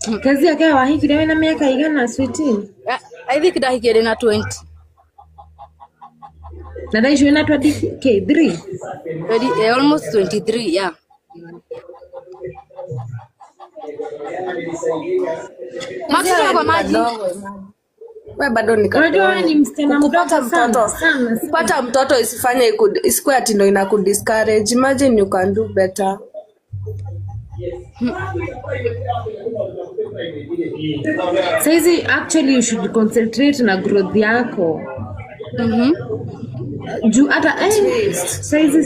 Kezia ke wahikire wĩna mĩaka igana, sweetie? I think ndahikire na 20. Na thaa ici wĩna 20 k 3? Almost 23, yeah. Max, Kezia, toka wewe kwa ni maji. kadogo. We bado ni Unajua wewe kadogo. ni msichana Kupata mdogo sana mtoto, sana sana. kupata mtoto isifanye isikuwe ati ndo ina kudiscourage. Imagine you can do better. Saizi actually you should concentrate na growth yako. Juu hata At least. saizi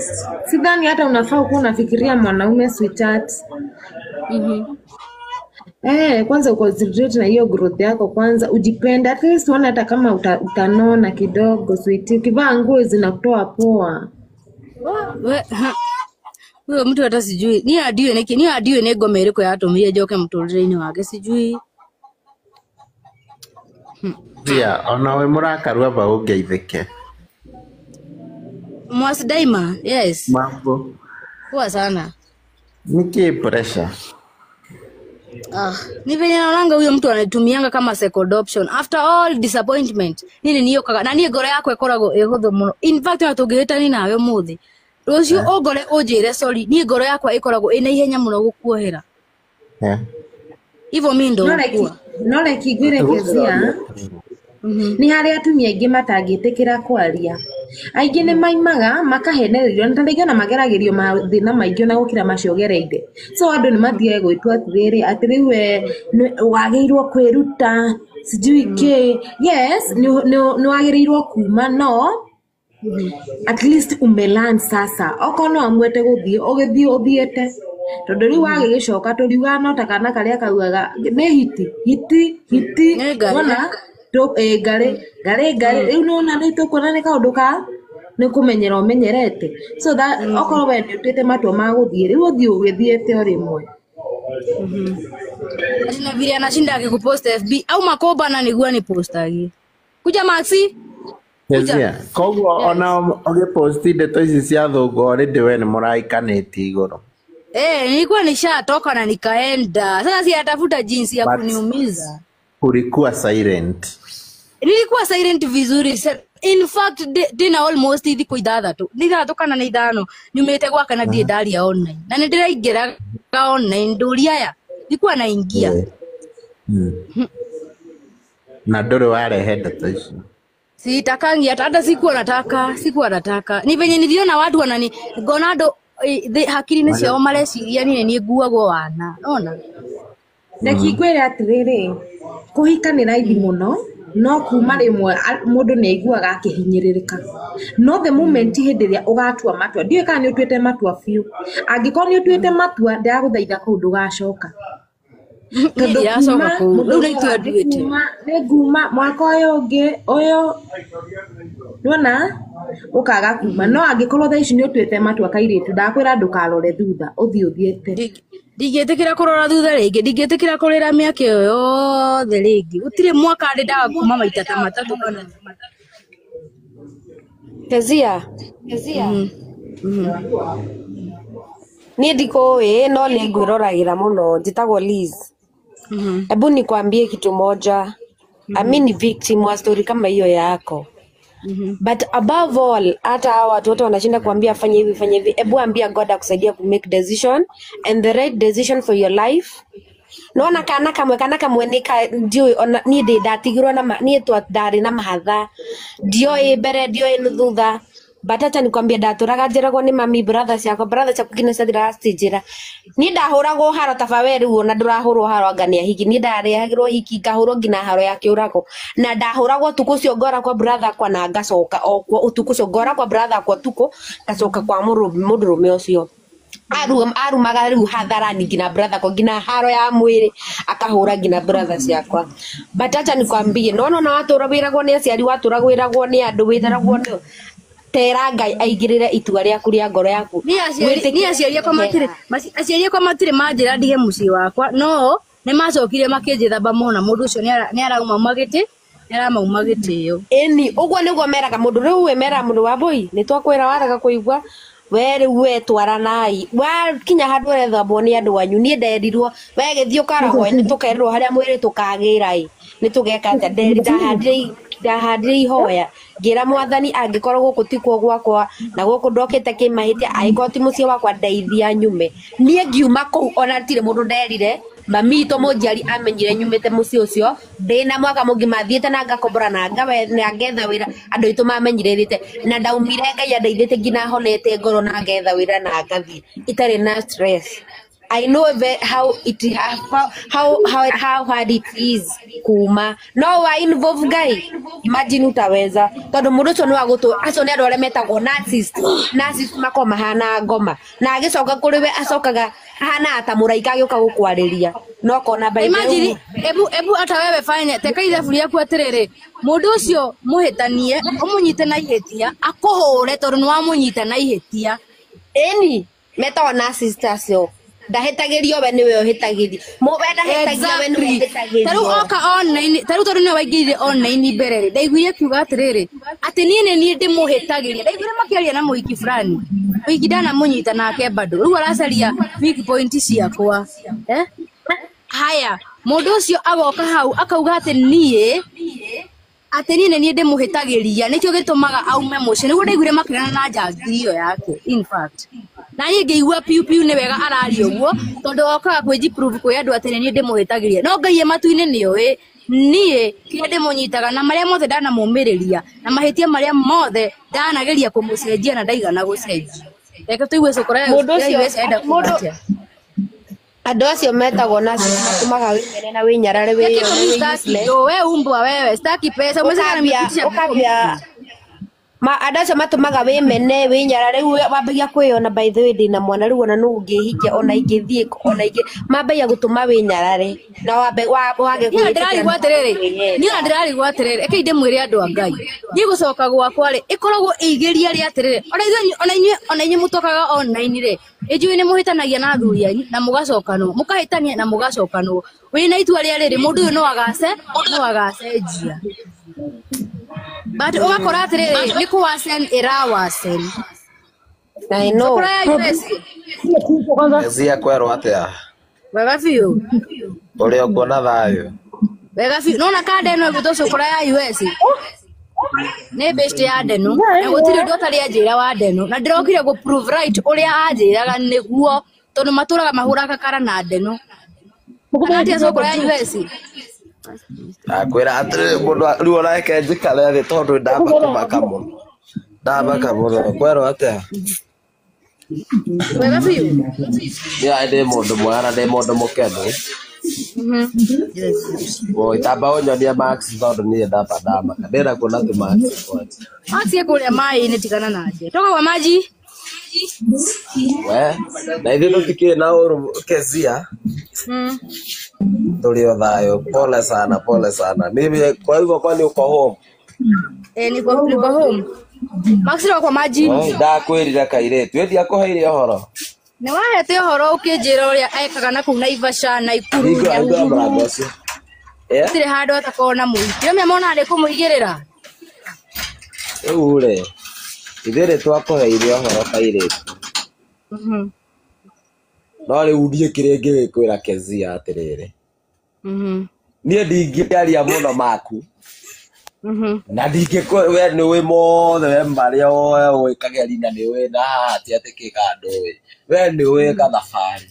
sidhani hata unafaa kuwa unafikiria mwanaume, sweetheart. Kwanza uconcentrate na hiyo growth yako kwanza, ujipende at least, uone hata kama utanona kidogo, sweetie. Ukivaa nguo zinakutoa poa. Huyo mtu hata sijui ni adiwe niki ni adiwe nĩ ngoma ĩrĩkũ yatũmire njoke mũtũrĩre-inĩ wake sijui. Tia, ona wĩ mũrakaru amba ũngeithĩke. Mwasidaima, yes. Mambo. Poa sana. Nĩkĩ pressure? Ah, ni venye naonanga huyo mtu anatumianga kama second option after all disappointment nini niyo kaga na niĩ ngoro yakwa ĩkoragwo ĩ hũthũ mũno. In fact, ona tũngĩhĩtani nawe ũmũthĩ, rũciũ ũngore ũnjĩre sorry, niĩ ngoro yakwa ĩkoragwo ĩna ihenya mũno gũkuohera. Hivyo mi ndo No like hukua. no like ngwĩre Kezia, nĩ harĩ atumia aingĩ matangĩtĩkĩra kwaria. Aingĩ nĩ maimaga makahenererio, na ta rĩngĩ ona mageragĩrio mathĩna maingĩ ona gũkĩra macio ũgereire. So andũ nĩ mathiaga gwĩtua atĩrĩrĩ, atĩ rĩu we wagĩrĩirwo kwĩruta sijui kĩ. Yes, nĩ wagĩrĩirwo kuma, no at least umelearn sasa. Okorwo no amuete gũthiĩ, ũgĩthiĩ ũthiĩte, tondũ rĩu wagĩgĩcoka tũriugaga no ta kana karĩa kaugaga nĩ hiti hiti hiti. Nĩ ngarĩ. Wona ngarĩ ngarĩ ngarĩ. Rĩu nĩwona rĩu tũkuona nĩ kaũndũ ka nĩ kũmenyera ũmenyerete. So that okorwo we nĩ ũtuĩte matua ma gũthiĩ, rĩu ũthiĩ ũgĩthiĩte o rĩmwe. Ati na vile anashinda akikupost FB au makoba na niguo ni postagie. Kuja Maxi, kuja. Kezia, koguo ona ũgĩposti ndeto ici cia thũngũ already we nĩ mũraikanĩtie igũrũ. Nilikuwa nishatoka na nikaenda. Sasa si atafuta jinsi ya But kuniumiza. ulikuwa silent. Nilikuwa silent vizuri. In fact, ndina almost thikũ ithathatũ. Nĩ ithathatũ kana nĩ ithano nyumĩte gwaka na ndirĩ ndaria online. Na nĩ ndĩraingĩraga online ndũria aya. Nilikuwa naingia. Na ndũrĩ warehe ndeto icio. Sitakangi hata sikuwa nataka, sikuwa nataka. Ni venye niliona watu wanani ngona andũ hakiri-inĩ ciao mareciria niĩ nĩ nguagwo wana. Ona. Reke ngwĩre atĩrĩrĩ, kũhika nĩ raithi mũno, no kuma rĩmwe mũndũ nĩ aiguaga akĩhinyĩrĩrĩka. No the moment hĩndĩ ĩrĩa ũgatua matua, ndiũĩ kana nĩ ũtuĩte matua biũ. Angĩkorwo nĩ ũtuĩte matua, ndĩragũthaitha kũu ndũgacoka. Niĩ Tondũ ndiracoka kuma kũu. mũndũ Rĩu nĩ itua augaga nduĩte. nĩ nguma mwaka ũyũ ũngĩ ũyũ, nĩwona ũkaga kuma. No angĩkorwo thaa ici nĩ ũtuĩte matua kairĩtu, ndakwĩra ndũkarore thutha, ũthiĩ ũthiĩte. Ndingĩtĩkĩra kũrora thutha rĩngĩ, ndingĩtĩkĩra kũrĩra mĩaka ĩyo yothe rĩngĩ. Gũtirĩ mwaka ndĩ ndaga kuma maita ta matatũ kana. Kezia, niĩ ndikũĩ no nĩ ngwĩroragĩra mũno. Njĩtagwo Liz. Hebu nikwambie kitu moja. Ami ni victim wa story kama hiyo yako. But above all, hata hawa watu wote wanashinda kuambia fanya hivi fanya hivi, hebu ambia God akusaidia ku make decision and the right decision for your life. Nona kana kamwe nĩ ka ndiũĩ ona niĩ ndĩ ndatigirwo na niĩ twa ndarĩ na mahatha, ndioĩ mbere ndioĩ thutha, but acha nikwambie ndatũraga njĩragwo nĩ mami brother ciakwa, brother ciakwa nginya ciathiraga citinjĩra. Niĩ ndahũragwo haro ta we rĩu ona ndũrahũrwo haro anga nĩ ahiki, niĩ ndarehagĩrwo hiki ngahũrwo nginya haro ya kĩũrago, na ndahũragwo ũtukũ ũcio ngora kwa brother akwa na ngacoka o kuo ũtukũ ũcio ngora kwa brother akwa ũtukũ ngacoka kwa mũndũrũme ũcio. Arumaga rĩu hadharani nginya brother akwa, nginya haro ya mwĩrĩ akahũra nginya brother ciakwa. But acha nikwambie, nona ona watũra wĩragwo nĩ aciari, watũra wĩragwo nĩ andũ, wĩragwo nĩ tera Ngai aigĩrĩre itua rĩaku rĩa ngoro yaku. Niĩ aciari akwa matirĩ, aciari akwa matirĩ manjĩra ndige mũciĩ wakwa, no nĩ macokire makĩnjĩthamba mona mũndũ ũcio nĩ arauma gĩtĩ, nĩ aramauma gĩtĩo. Ĩni, ũguo nĩguo meraga mũndũ. Rĩu we meraga mũndũ wa boy, nĩ twakwĩra warega kũigua. We rĩu we twaranai wakinya handũ ũrethambwo nĩ andũ anyu. Niĩ nderirwo we gĩthiĩ ũkarahwo nĩ tũkerwo harĩa mwĩrĩ tũkagĩra ĩ nĩ tũgeka atĩa. Ndahandire ihoya ngĩra mwathani angĩkorwo gũkũ tikuo gwakwa na gũkũ ndokĩte kĩmahĩtia, angĩkorwo ti mũciĩ wakwa ndeithia nyume. Niĩ ngiuma kũu ona tirĩ mũndũ nderire, mami witũ mũnjiari amenyire nyumĩte mũciĩ ũcio ndĩna mwaka mũgima thiĩte na ngakombora na ngetha wĩra. Andũ aitũ mamenyire thiĩte na ndaumire Ngai andeithĩtie nginya honete ngoro na ngetha wĩra na ngathiĩ itarĩ na stress. I know how it how how how hard it is kuma no wa involve Ngai. Imagine utaweza tondu mundu ucio no agutu acio ni andu aria metagwo narcissist. Narcissist makoragwo mahana ngoma na agicoka kuri we acokaga ahana ta muraika agiuka gukwariria no kona by imagine ebu ebu ata wewe fanya teka ithabu riaku atiriri mundu ucio muhitanie umunyite na ihitia akuhure tondu ni wamunyita na ihitia. Eni metagwo narcissist acio ndahĩtagĩrio we nĩwe ũhĩtagĩrio we ndahĩtagia we nĩwe ũhĩtagĩrio. Tarĩu oka online tarĩu tondũ nĩwe waingĩrire online mbere rĩ ndaiguire kiuga atĩrĩrĩ atĩ niĩ nĩ niĩ ndĩmũhĩtagĩria. Ndaiguire makĩaria na mũhiki fulani mũhiki ndanamũnyita nake bado rĩu aracaria weak point ciakwa eh. Haya mũndũ ũcio agoka hau akauga atĩ niĩ nĩ niĩ ndĩmũhĩtagĩria nĩkĩo gĩtũmaga aume mũciĩ. Nĩguo ndaiguire makĩgana na njangiri ĩyo yake in fact. Na niĩ ngĩigua piu piu nĩ wega araria ũguo tondũ okaga kwĩji prove kwĩ andũ atĩ nĩ niĩ ndĩmũhĩtagĩria. No Ngai e matu-inĩ nĩoĩ niĩ kĩrĩa ndĩmũnyitaga na marĩa mothe ndanamũmĩrĩria na mahĩtia marĩa mothe ndanageria kũmũcenjia na ndaigana gũcenjia. Reke tũigue cũkũra ya US enda kuuga atĩa. Andũ acio metagwo narcissist matũmaga wĩmene na wĩnyarare wĩyone wĩ we umbwa wewe sitaki pesa ũkambia ma andũ acio matũmaga wĩmene wĩnyarare rĩu wambagia kwĩyona by the way ndĩna mwana rĩu ona nũ ũngĩhikia ona ingĩthiĩ ona ingĩ mambagia gũtũma wĩnyarare na wambe wage kwĩyĩtĩkĩra. Ndĩrarigwo atĩrĩrĩ niĩ ona ndĩrarigwo atĩrĩrĩ eke ndĩmwĩre andũ a Ngai niĩ gũcoka gwakwa rĩ ĩkoragwo ĩigĩria rĩ atĩrĩrĩ ona ithuĩ ona inyuĩ mũtokaga online rĩ ĩnjuĩ nĩ mũhĩtanagia na athuri anyu na mũgacokanwo mũkahĩtania na mũgacokanwo wĩna itua rĩa rĩrĩ mũndũ ũyũ no agace no agacenjia but ũgakora atĩrĩrĩ nĩ kũwacen ĩrawacen. I know. Kezia kwerwo atĩa? Wega biũ. Ũrĩ okuo na thayũ? Wega biũ. Nona kanda ĩno ĩgwĩtwo cũkũra ya US nĩ best ya Ndenu na gũtirĩ ũndũ ũtarĩ anjĩra wa Ndenu na ndĩrokire gũ prove right ũrĩa anjĩraga nĩguo tondũ matũraga mahũraga kakara na Ndenu. Kana atĩa cũkũra ya US? Akwĩra atĩrĩrĩ mũndũ rĩu ona reke njikare thĩ tondũ ndamba kũmaka mũno. Ndamaka mũno. Kwerwo atĩa? Wega biũ. Niĩ ndĩ mũndũ mwega na ndĩ mũndũ mũkenu. Oi tamba ũnyonie Max tondũ niĩ ndamba ndamaka. Ndĩrenda kuona tu Max kwanza. Max ekũrĩa maĩ-inĩ tigana nake. Toka kwa maji. We na ithuĩ tũtikĩrĩ na ũru Kezia. Tũrĩ o thayũ. Pole sana, pole sana. Mimi kwa hivyo kwani uko home? Eh, niko home. Max roka kwa maji. Ndakwĩrire kairĩtu. Ĩthi akũheire ũhoro. Nĩ wahete ũhoro ũkĩnjĩra ũrĩa ekaga na kũu Naivasha, Naikuru, Nyahururu. Gũtirĩ handũ atakoragwo na mũhiki. Rĩmwe monaga nĩ kũmũigĩrĩra. Rĩu rĩ, ithuĩ nĩ twakũheire ũhoro kairĩtu. No rĩu niĩ kĩrĩa ingĩgĩkwĩra Kezia atĩrĩrĩ. Niĩ ndingĩaria mũno maku. Na ndingĩkũ we nĩũĩ mothe we marĩa ũĩ kageri na nĩũĩ na haha ti atĩ kĩ kandũ ĩ. We nĩũĩ gathabarĩ.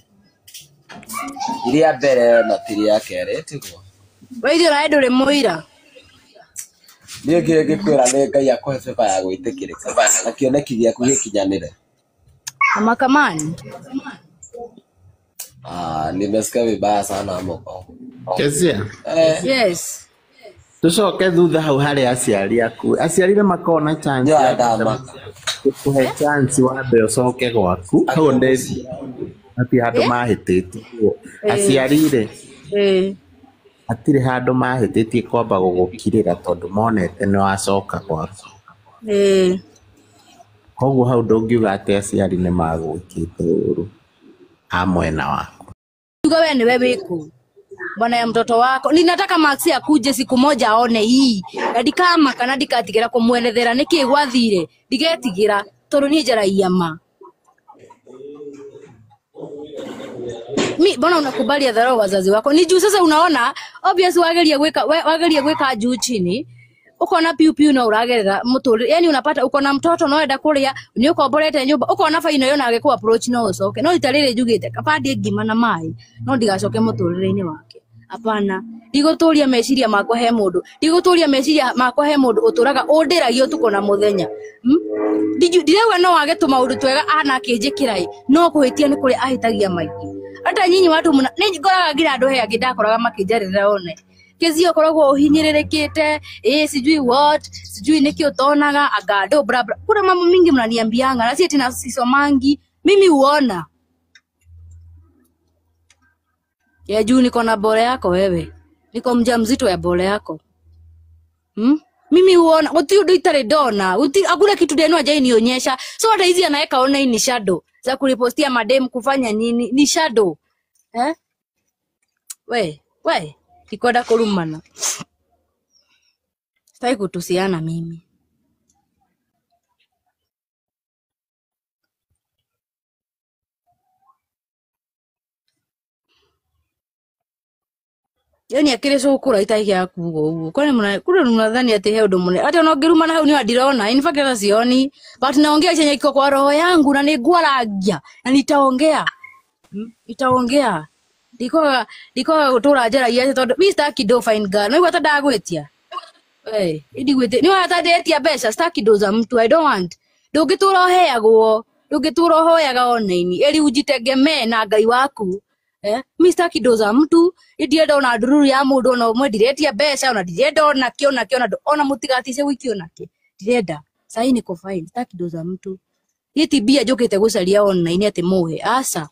Iria mbere na ti rĩa kerĩ tiguo. We ithuĩ nawe ndũrĩ mũira. Niĩ kĩrĩa ingĩkwĩra nĩ Ngai akũhe favor ya gwĩtĩkĩrĩka na kĩoneki gĩaku gĩkinyanĩre. Na makamani. Ah, nimesikia vibaya sana moko. Kezia. Yes. Tucoke thutha hau harĩ aciari aku. Aciari nĩ makoragwo na chance ya kũhe chance wambe ũcoke gwaku. Hau nĩ hatirĩ handũ mahĩtĩtie. Aciari rĩ, hatirĩ handũ mahĩtĩtie kwamba gũgũkirĩra tondũ monete nĩ wacoka gwaku. Koguo hau ndũngiuga atĩ aciari nĩ magwĩkĩte ũru a mwena waku. Uga we nĩwe wĩkũ bwana ya mtoto wako. Ninataka Max akuje siku moja aone hii na ndikamaka na ndikatigĩra kũmwerethera nĩkĩ gwathire ndigetigĩra tondũ niĩ njaragia ma. Mi mbona unakubali adharau wazazi wako? Ni juu sasa unaona obvious wageria gwika wageria gwika juu chini. Ukona piu piu na uragerera muturire. Yani unapata uko na mtoto no enda kuria ni ukomborete nyumba ukona faino yo nage ku approach no ucoke no itarire njugite kabandie ngima na mai no ndigacoke muturire-ini wake. Hapana, ndiguturia meciria makwa he mundu, ndiguturia meciria makwa he mundu uturaga undiragia utuko na muthenya. Ndirauga no wage tumaundu twega ana akinjikira no kuhitia ni kuria ahitagia maingi. Hata nyinyi watu muna ni ngoraga ngira andu he angi ndakoraga makinjarĩrĩra one Kezia ukoragwo uhinyĩrĩrĩkĩte sijui what sijui niki utonaga agado bla bla. Kuna mambo mingi mnaniambianga na si ati nasisomangi, mimi uona ya juu niko na bole yako wewe, niko mjamzito ya bole yako. Mimi uona uti undu itari ndona uti hakuna kitu ndeno ajai nionyesha. So hata hizi anaweka online ni shadow za kulipostia madem kufanya nini ni shadow. We ndikwenda kurumana, sitaki kutusiana mimi. Yani akire cukura itaikia kuuga uguo kwani mna kule mnadhani ati he undu mune ati ona ngirumana hau ni ndirona, in fact hata sioni, but naongea chenye kiko kwa roho yangu na ningwaragia na nitaongea. Nitaongea ndikoga gutura njaragia tondu mi sitaki do fine girl no hata ndagwitia ndigwitia ni hata ndetia mbeca sitaki do za mtu, I don't want. Ndungitura uheagwo, ndungitura uhoyaga online eri ujitegemee na Ngai waku. Mi sitaki do za mtu, ndienda ona ndururu ya mundu ona umwe ndiretia mbeca ona ndirenda ona kio na kio ona mutigatice gwikio nake ndirenda sahi niko fine, sitaki do za mtu. Ni ti mbia njukite gucaria online ati muhe aca.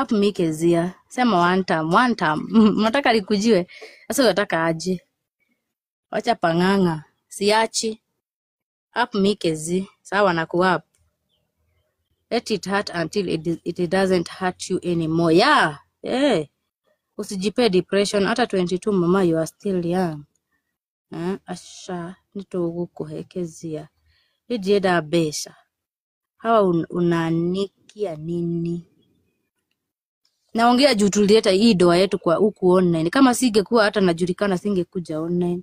Up mi Kezia sema one time, one time. Nataka likujiwe sasa, unataka aje? Wacha pang'ang'a, siachi. Up mi Kezi, sawa na ku up. Let it hurt until it doesn't hurt you anymore. Yeah. Usijipe depression hata 22 mama, you are still young. Asha nitugukuhe Kezia. Ndienda mbeca. Hawa unanikia nini? Naongea juu tulileta hii doa yetu kwa huku online. Kama singekuwa hata najulikana singekuja online.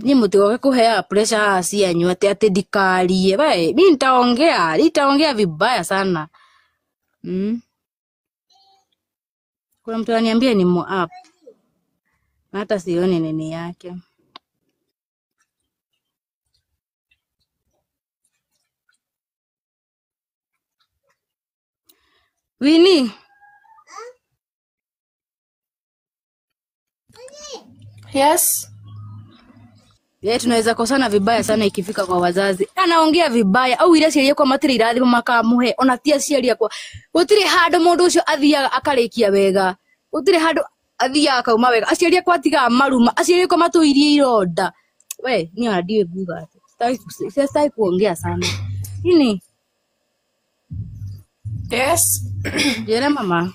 Ni mutigoke kuhea pressure cianyu ati ati ndikarie. Mimi nitaongea vibaya sana. Kuna mtu ananiambia ni mo up. Na hata sioni nini yake. Winnie. Yes. Yeye tunaweza kosana vibaya sana ikifika kwa wazazi. Anaongea vibaya au ile ciaria kwa matiri irathimo makamuhe ona ti aciari akwa. Gutiri handu mundu ucio athiaga akarikia wega. Gutiri handu athiaga akauma wega. Aciari akwa atigaga maruma, aciari akwa matuirie ironda. We, ni ona ndiwe nguga ati. Sitaki kuongea sana. Nini? Yes. Jere mama.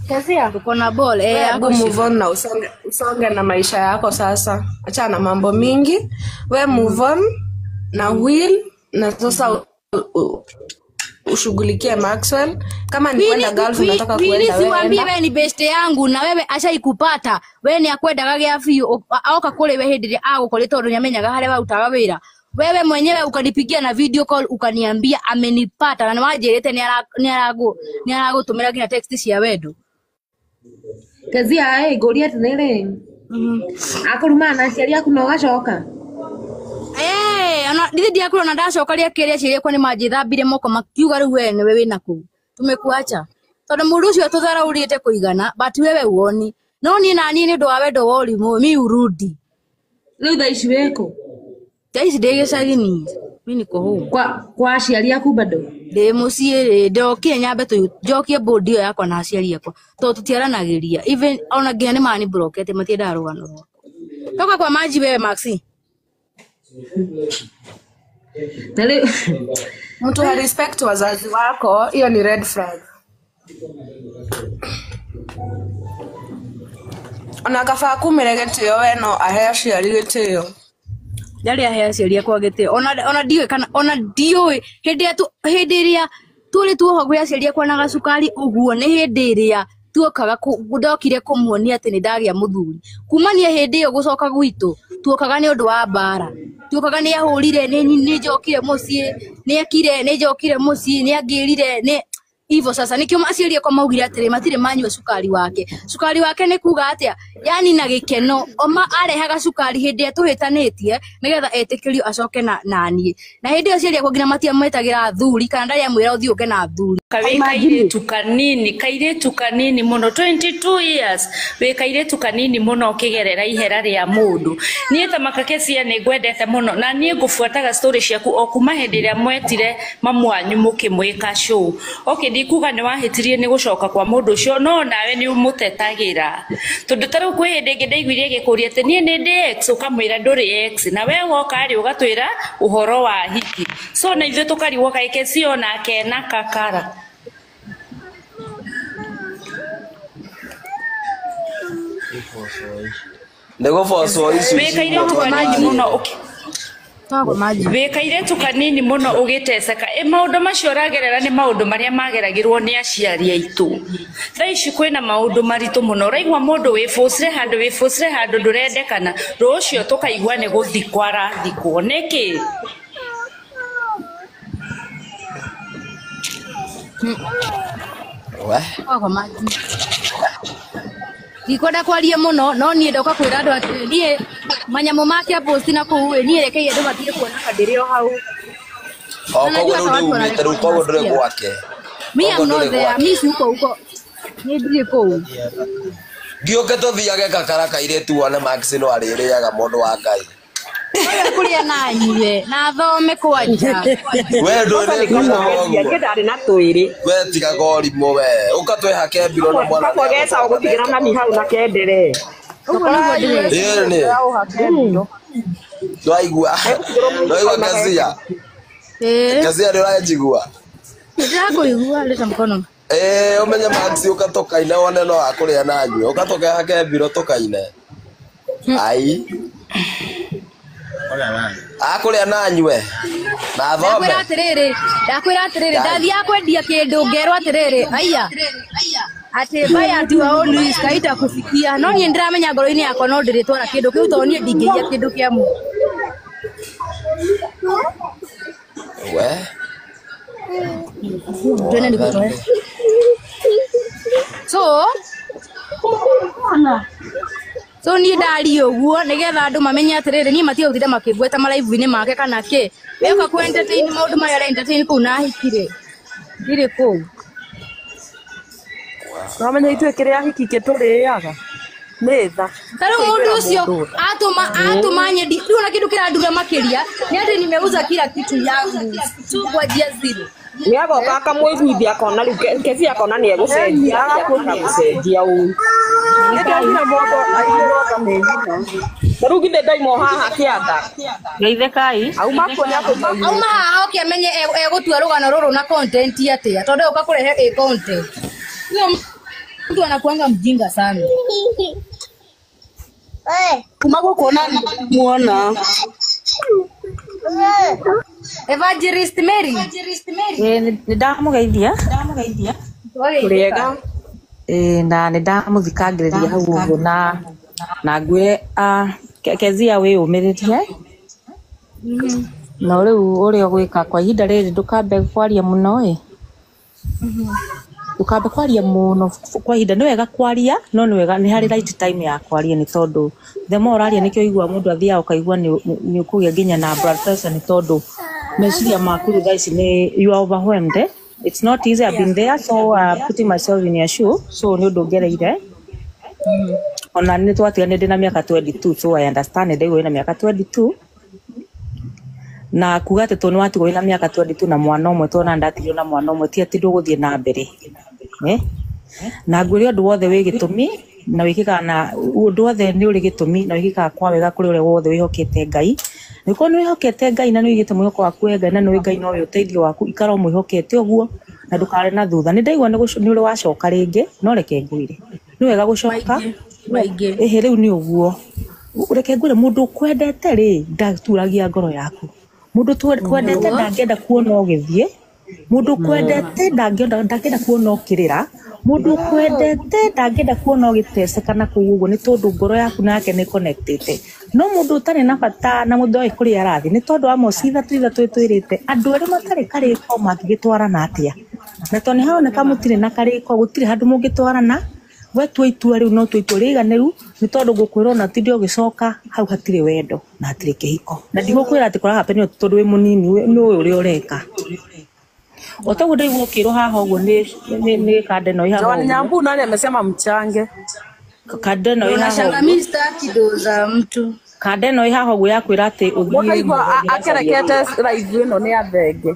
Kezia, uko na ball hebu move on na usonge na maisha yako sasa. Acha na mambo mingi. We move on na will na sasa ushughulikie Maxwell. Kama ni kwenda Gulf unataka kuenda wewe. Siwaambie wewe ni best yangu na wewe ashaikupata. Wewe ni akwendaga gĩa biũ aoka kũrĩ we hĩndĩ ĩrĩa agũkorire tondũ nĩamenyaga harĩa warutaga wĩra. Wewe mwenyewe ukanipigia na video call ukaniambia amenipata na nĩwanjĩrĩte nĩaragũtũmĩra nginya text cia wendo. Kezia ngũrie atĩrĩrĩ, akurumana na aciari aku na ũgacoka? Ona ndithi ndiakũrwo na ndacoka rĩa kerĩ aciari akwa nĩmanjĩthambire moko makiuga rĩu we nĩwe wĩna kũu tumekuacha tondũ mũndũ ũcio atũtharaũrĩte kũigana, but wewe uoni no niĩ na niĩ nĩ ũndũ wa wendo wa ũrimũ mi urudi. Rĩu thaa ici wĩkũ? Thaa ici ndĩ gĩcagi niĩ, mi niko home. Kwa aciari aku bado? Ndĩ mũciĩ rĩ, ndokire nyambe njokie bodi ĩyo yakwa na aciari akwa tondũ tũtiaranagĩria even ona nginya nĩ mani blockete matiendaga rũgano rwakwa. Toka kwa maji wewe Maxi. Mtu ha respect wazazi wako, hiyo ni red flag. Ona kaba akumĩre gĩtĩo we no ahe aciari gĩtĩo. Ndarĩ ahe aciari akwa gĩtĩo ona ndiũĩ kana ona ndiũĩ hĩndĩ ĩrĩa tũrĩ tuohwo gwĩ aciari akwa na gacukari ũguo nĩ hĩndĩ ĩrĩa tuokaga ndokire kũmuonia atĩ nĩ ndagĩa mũthuri kumania hĩndĩ ĩyo gũcoka gwitũ tuokaga nĩ ũndũ wa mbara tuokaga nĩ ahũrire nĩ njokire mũciĩ nĩ ekire nĩ njokire mũciĩ nĩ angĩrire nĩ hivyo sasa nikio aciari akwa maugire atĩrĩ matirĩ manyua cukari wake cukari wake nĩ kuga atĩa yani na gĩkeno oma arehaga cukari hĩndĩ ĩrĩa tũhĩtanĩtie nĩgetha etĩkĩrio acoke na naniĩ na hĩndĩ ĩyo aciari akwa nginya matiamwĩtagĩra athuri kana ndarĩ amwĩra ũthiĩ ũke na athuri wĩ kairĩtu kanini mũno 22 years wĩ kairĩtu kanini mũno ũkĩgerera ihera rĩa mũndũ niĩ ta Makakesia nĩ ngwendete mũno na niĩ ngũbuataga story ciaku o kuma hĩndĩ ĩrĩa mwetire mamu wanyu mũkĩmwĩka show okay ndikuga nĩ wahĩtirie nĩ gũcoka kwa mũndũ ũcio no nawe nĩ ũmũtetagĩra tondũ ta rĩu kwĩ hĩndĩ ĩngĩ ndaiguire ĩgĩkũria atĩ niĩ nĩ ndĩ ex ũkamwĩra ndũrĩ ex na we woka rĩ ũgatwĩra ũhoro wa hiki so na ithuĩ tũkarigwo kaĩ Kesia onake na kakara nĩgũbocwo icio wĩ kairĩtu kanini mũno wĩ kairĩtu kanini mũno ũgĩteceka ĩ maũndũ macio ũragerera nĩ maũndũ marĩa mageragĩrwo nĩ aciari aitũ thaa ici kwĩna maũndũ maritũ mũno ũraigua mũndũ wĩbũcire handũ ndũrendekana rũcio tũkaigua nĩ gũthikwo arathikwo nĩkĩ ndikwenda kwaria muno no niĩ ndoka kwĩra andũ atĩrĩ niĩ manyamũ make aposti na kũu ĩ niĩ rekei andũ matige kuona ka ndĩrĩ o hau o koguo rĩu nĩumĩte rĩu koguo ndũrĩ gwake mi am not there mi si huko huko niĩ ndirĩ kũu ngĩũke tũthiage kakara kairĩtu wone Max no arĩrĩaga mũndũ wa Ngai ũyũ kũrĩa na anyue na thome kwanja we ndũrĩ ndarĩ na twĩrĩ we tiga gorimũ we ũka twĩhake mbiro na mwana geca ũgũtigĩra mami hau na kendere ũguo nĩguo ndĩreka ndwaigua ndwaigua Kezia Kezia nĩ ũranjigua ndĩrakũigua leta mkono ũmenye Max ũka tũkaine wone no akũrĩa na anyue ũka tũkehake mbiro tũkaine ai akũrĩa na anyue na thome ndakwĩra atĩrĩrĩ ndathiaga kwendia kĩndũ ngerwo atĩrĩrĩ aiya atĩ buy at your own risk haitakufikia no niĩ ndĩramenya ngoro-inĩ yakwa no ndĩrĩtwara kĩndũ kĩu tondũ niĩ ndingĩiya kĩndũ kĩa mũndũ we twende nikutoe so so niĩ ndaria ũguo nĩgetha andũ mamenye atĩrĩrĩ niĩ matige gũtinda makĩngweta maraibu-inĩ make kana kĩ weoka kũ entertain maũndũ marĩa ara entertain kũu na ahikire ndirĩ kũu Wamenya ithuĩ kĩrĩa hiki kĩtũrĩaga nĩ tha ta rĩu mũndũ ũcio atũma nyendi rĩu ona kĩndũ kĩrandura makĩria nĩ atĩ nimeuza kila kitu yangu tu kwanjia zero nĩagoka akamũiguithia akona rĩu Kezia akona nĩ egũcenjia akaga gũcenjia ũũ nĩndonire mũndũ aigĩrwo tha nĩ nyina ta rĩu githĩ ndaima o haha kĩanda Geithĩkai. auma kuo nĩakũmaire auma haha oke amenye egũtua rũgano rũrũ na content atĩa tondũ ũka kũrehe ĩ content huyo mtu anakuanga mjinga sana kuma gũkũ na muona Evangelist Mary nĩ ndamũgeithia tũrĩega na nĩ ndamũthikangĩrĩria hau ũguo na ngwĩre Kezia wĩyũmĩrĩrie no rĩu ũrĩa ũgwĩka kwa ihinda rĩrĩ ndũkambe kwaria mũno ĩ ndũkambe kwaria mũno kwa ihinda nĩ wega kwaria no nĩ wega nĩ harĩ right time ya kwaria nĩ tondũ the more ũraria nĩkĩo ũiguaga mũndũ athiaga ũkaigua nĩ ũkũgĩa nginya na blood pressure nĩ tondũ meciria maku rĩu thaa ici nĩ you are overwhelmed eh? It's not easy. I've been there, so putting myself in your shoe. So nĩ ũndũ ngereire ona nĩ twatiganire ndĩ na mĩaka 22 so I understand ndaigua wĩna mĩaka 22 na kuga atĩ tondũ nĩwatigwo wĩna mĩaka 22 na mwana ũmwe tondũ ndatigirwo na mwana ũmwe ti atĩ ndũgũthiĩ na mbere na ngwĩre ũndũ wothe wĩ gĩtũmi na wĩkĩkaga na ũndũ wothe nĩ ũrĩ gĩtũmi na wĩkĩkaga kwa wega kũrĩ ũrĩa wothe wĩhokete Ngai nĩkorwo nĩ wĩhokete Ngai na nĩ ũigĩte mwĩhoko waku he Ngai na nĩ ũĩ Ngai nowe ũteithio waku ikara ũmwĩhokete ũguo na ndũkare na thutha nĩ ndaigua nĩ ũrĩ wacoka rĩngĩ no reke ngwĩre nĩ wega gũcoka ĩhĩ rĩu nĩ ũguo Reke ngwĩre mũndũ ũkwendete rĩ ndaturagia ngoro yaku. Mũndũ kwendete ndangĩenda kuona ũgĩthiĩ. Mũndũ kwendete ndangĩenda kuona ũkĩrĩra. Mũndũ kwendete ndangĩenda kuona ũgĩteceka na kũu ũguo nĩ tondũ ngoro yaku nake nĩ connectĩte. No mũndũ ũtarĩ na bata na mũndũ oĩ kũrĩa arathiĩ nĩ tondũ Amos ithatũ ĩtwĩrĩte andũ erĩ matarĩ karĩko mangĩgĩtwarana atĩa? Na tondũ nĩ haroneka mũtirĩ na karĩko gũtirĩ handũ mũngĩtwarana we tua itua rĩu no tua itua rĩiganĩru nĩ tondũ ngũkwĩra ona tinde ũgĩcoka hau hatirĩ wendo na hatirĩ kĩhiko. Na ndigũkwĩra atĩ kũrahapenio tondũ wĩ mũnini nĩ ũĩ ũrĩa ũreka. O toguo ndaigua ũkĩrwo haha ũguo nĩ kanda ĩno ĩ haha Joan ũguo. Nyambu nani amesema mchange? Kanda ĩno ĩ haha Unashanga ũguo. mimi sitaki do za mtu. Kanda ĩno ĩ haha ũguo ya kwĩra atĩ ũthiĩ Mũkaigua akerekete live ĩno nĩ athenge.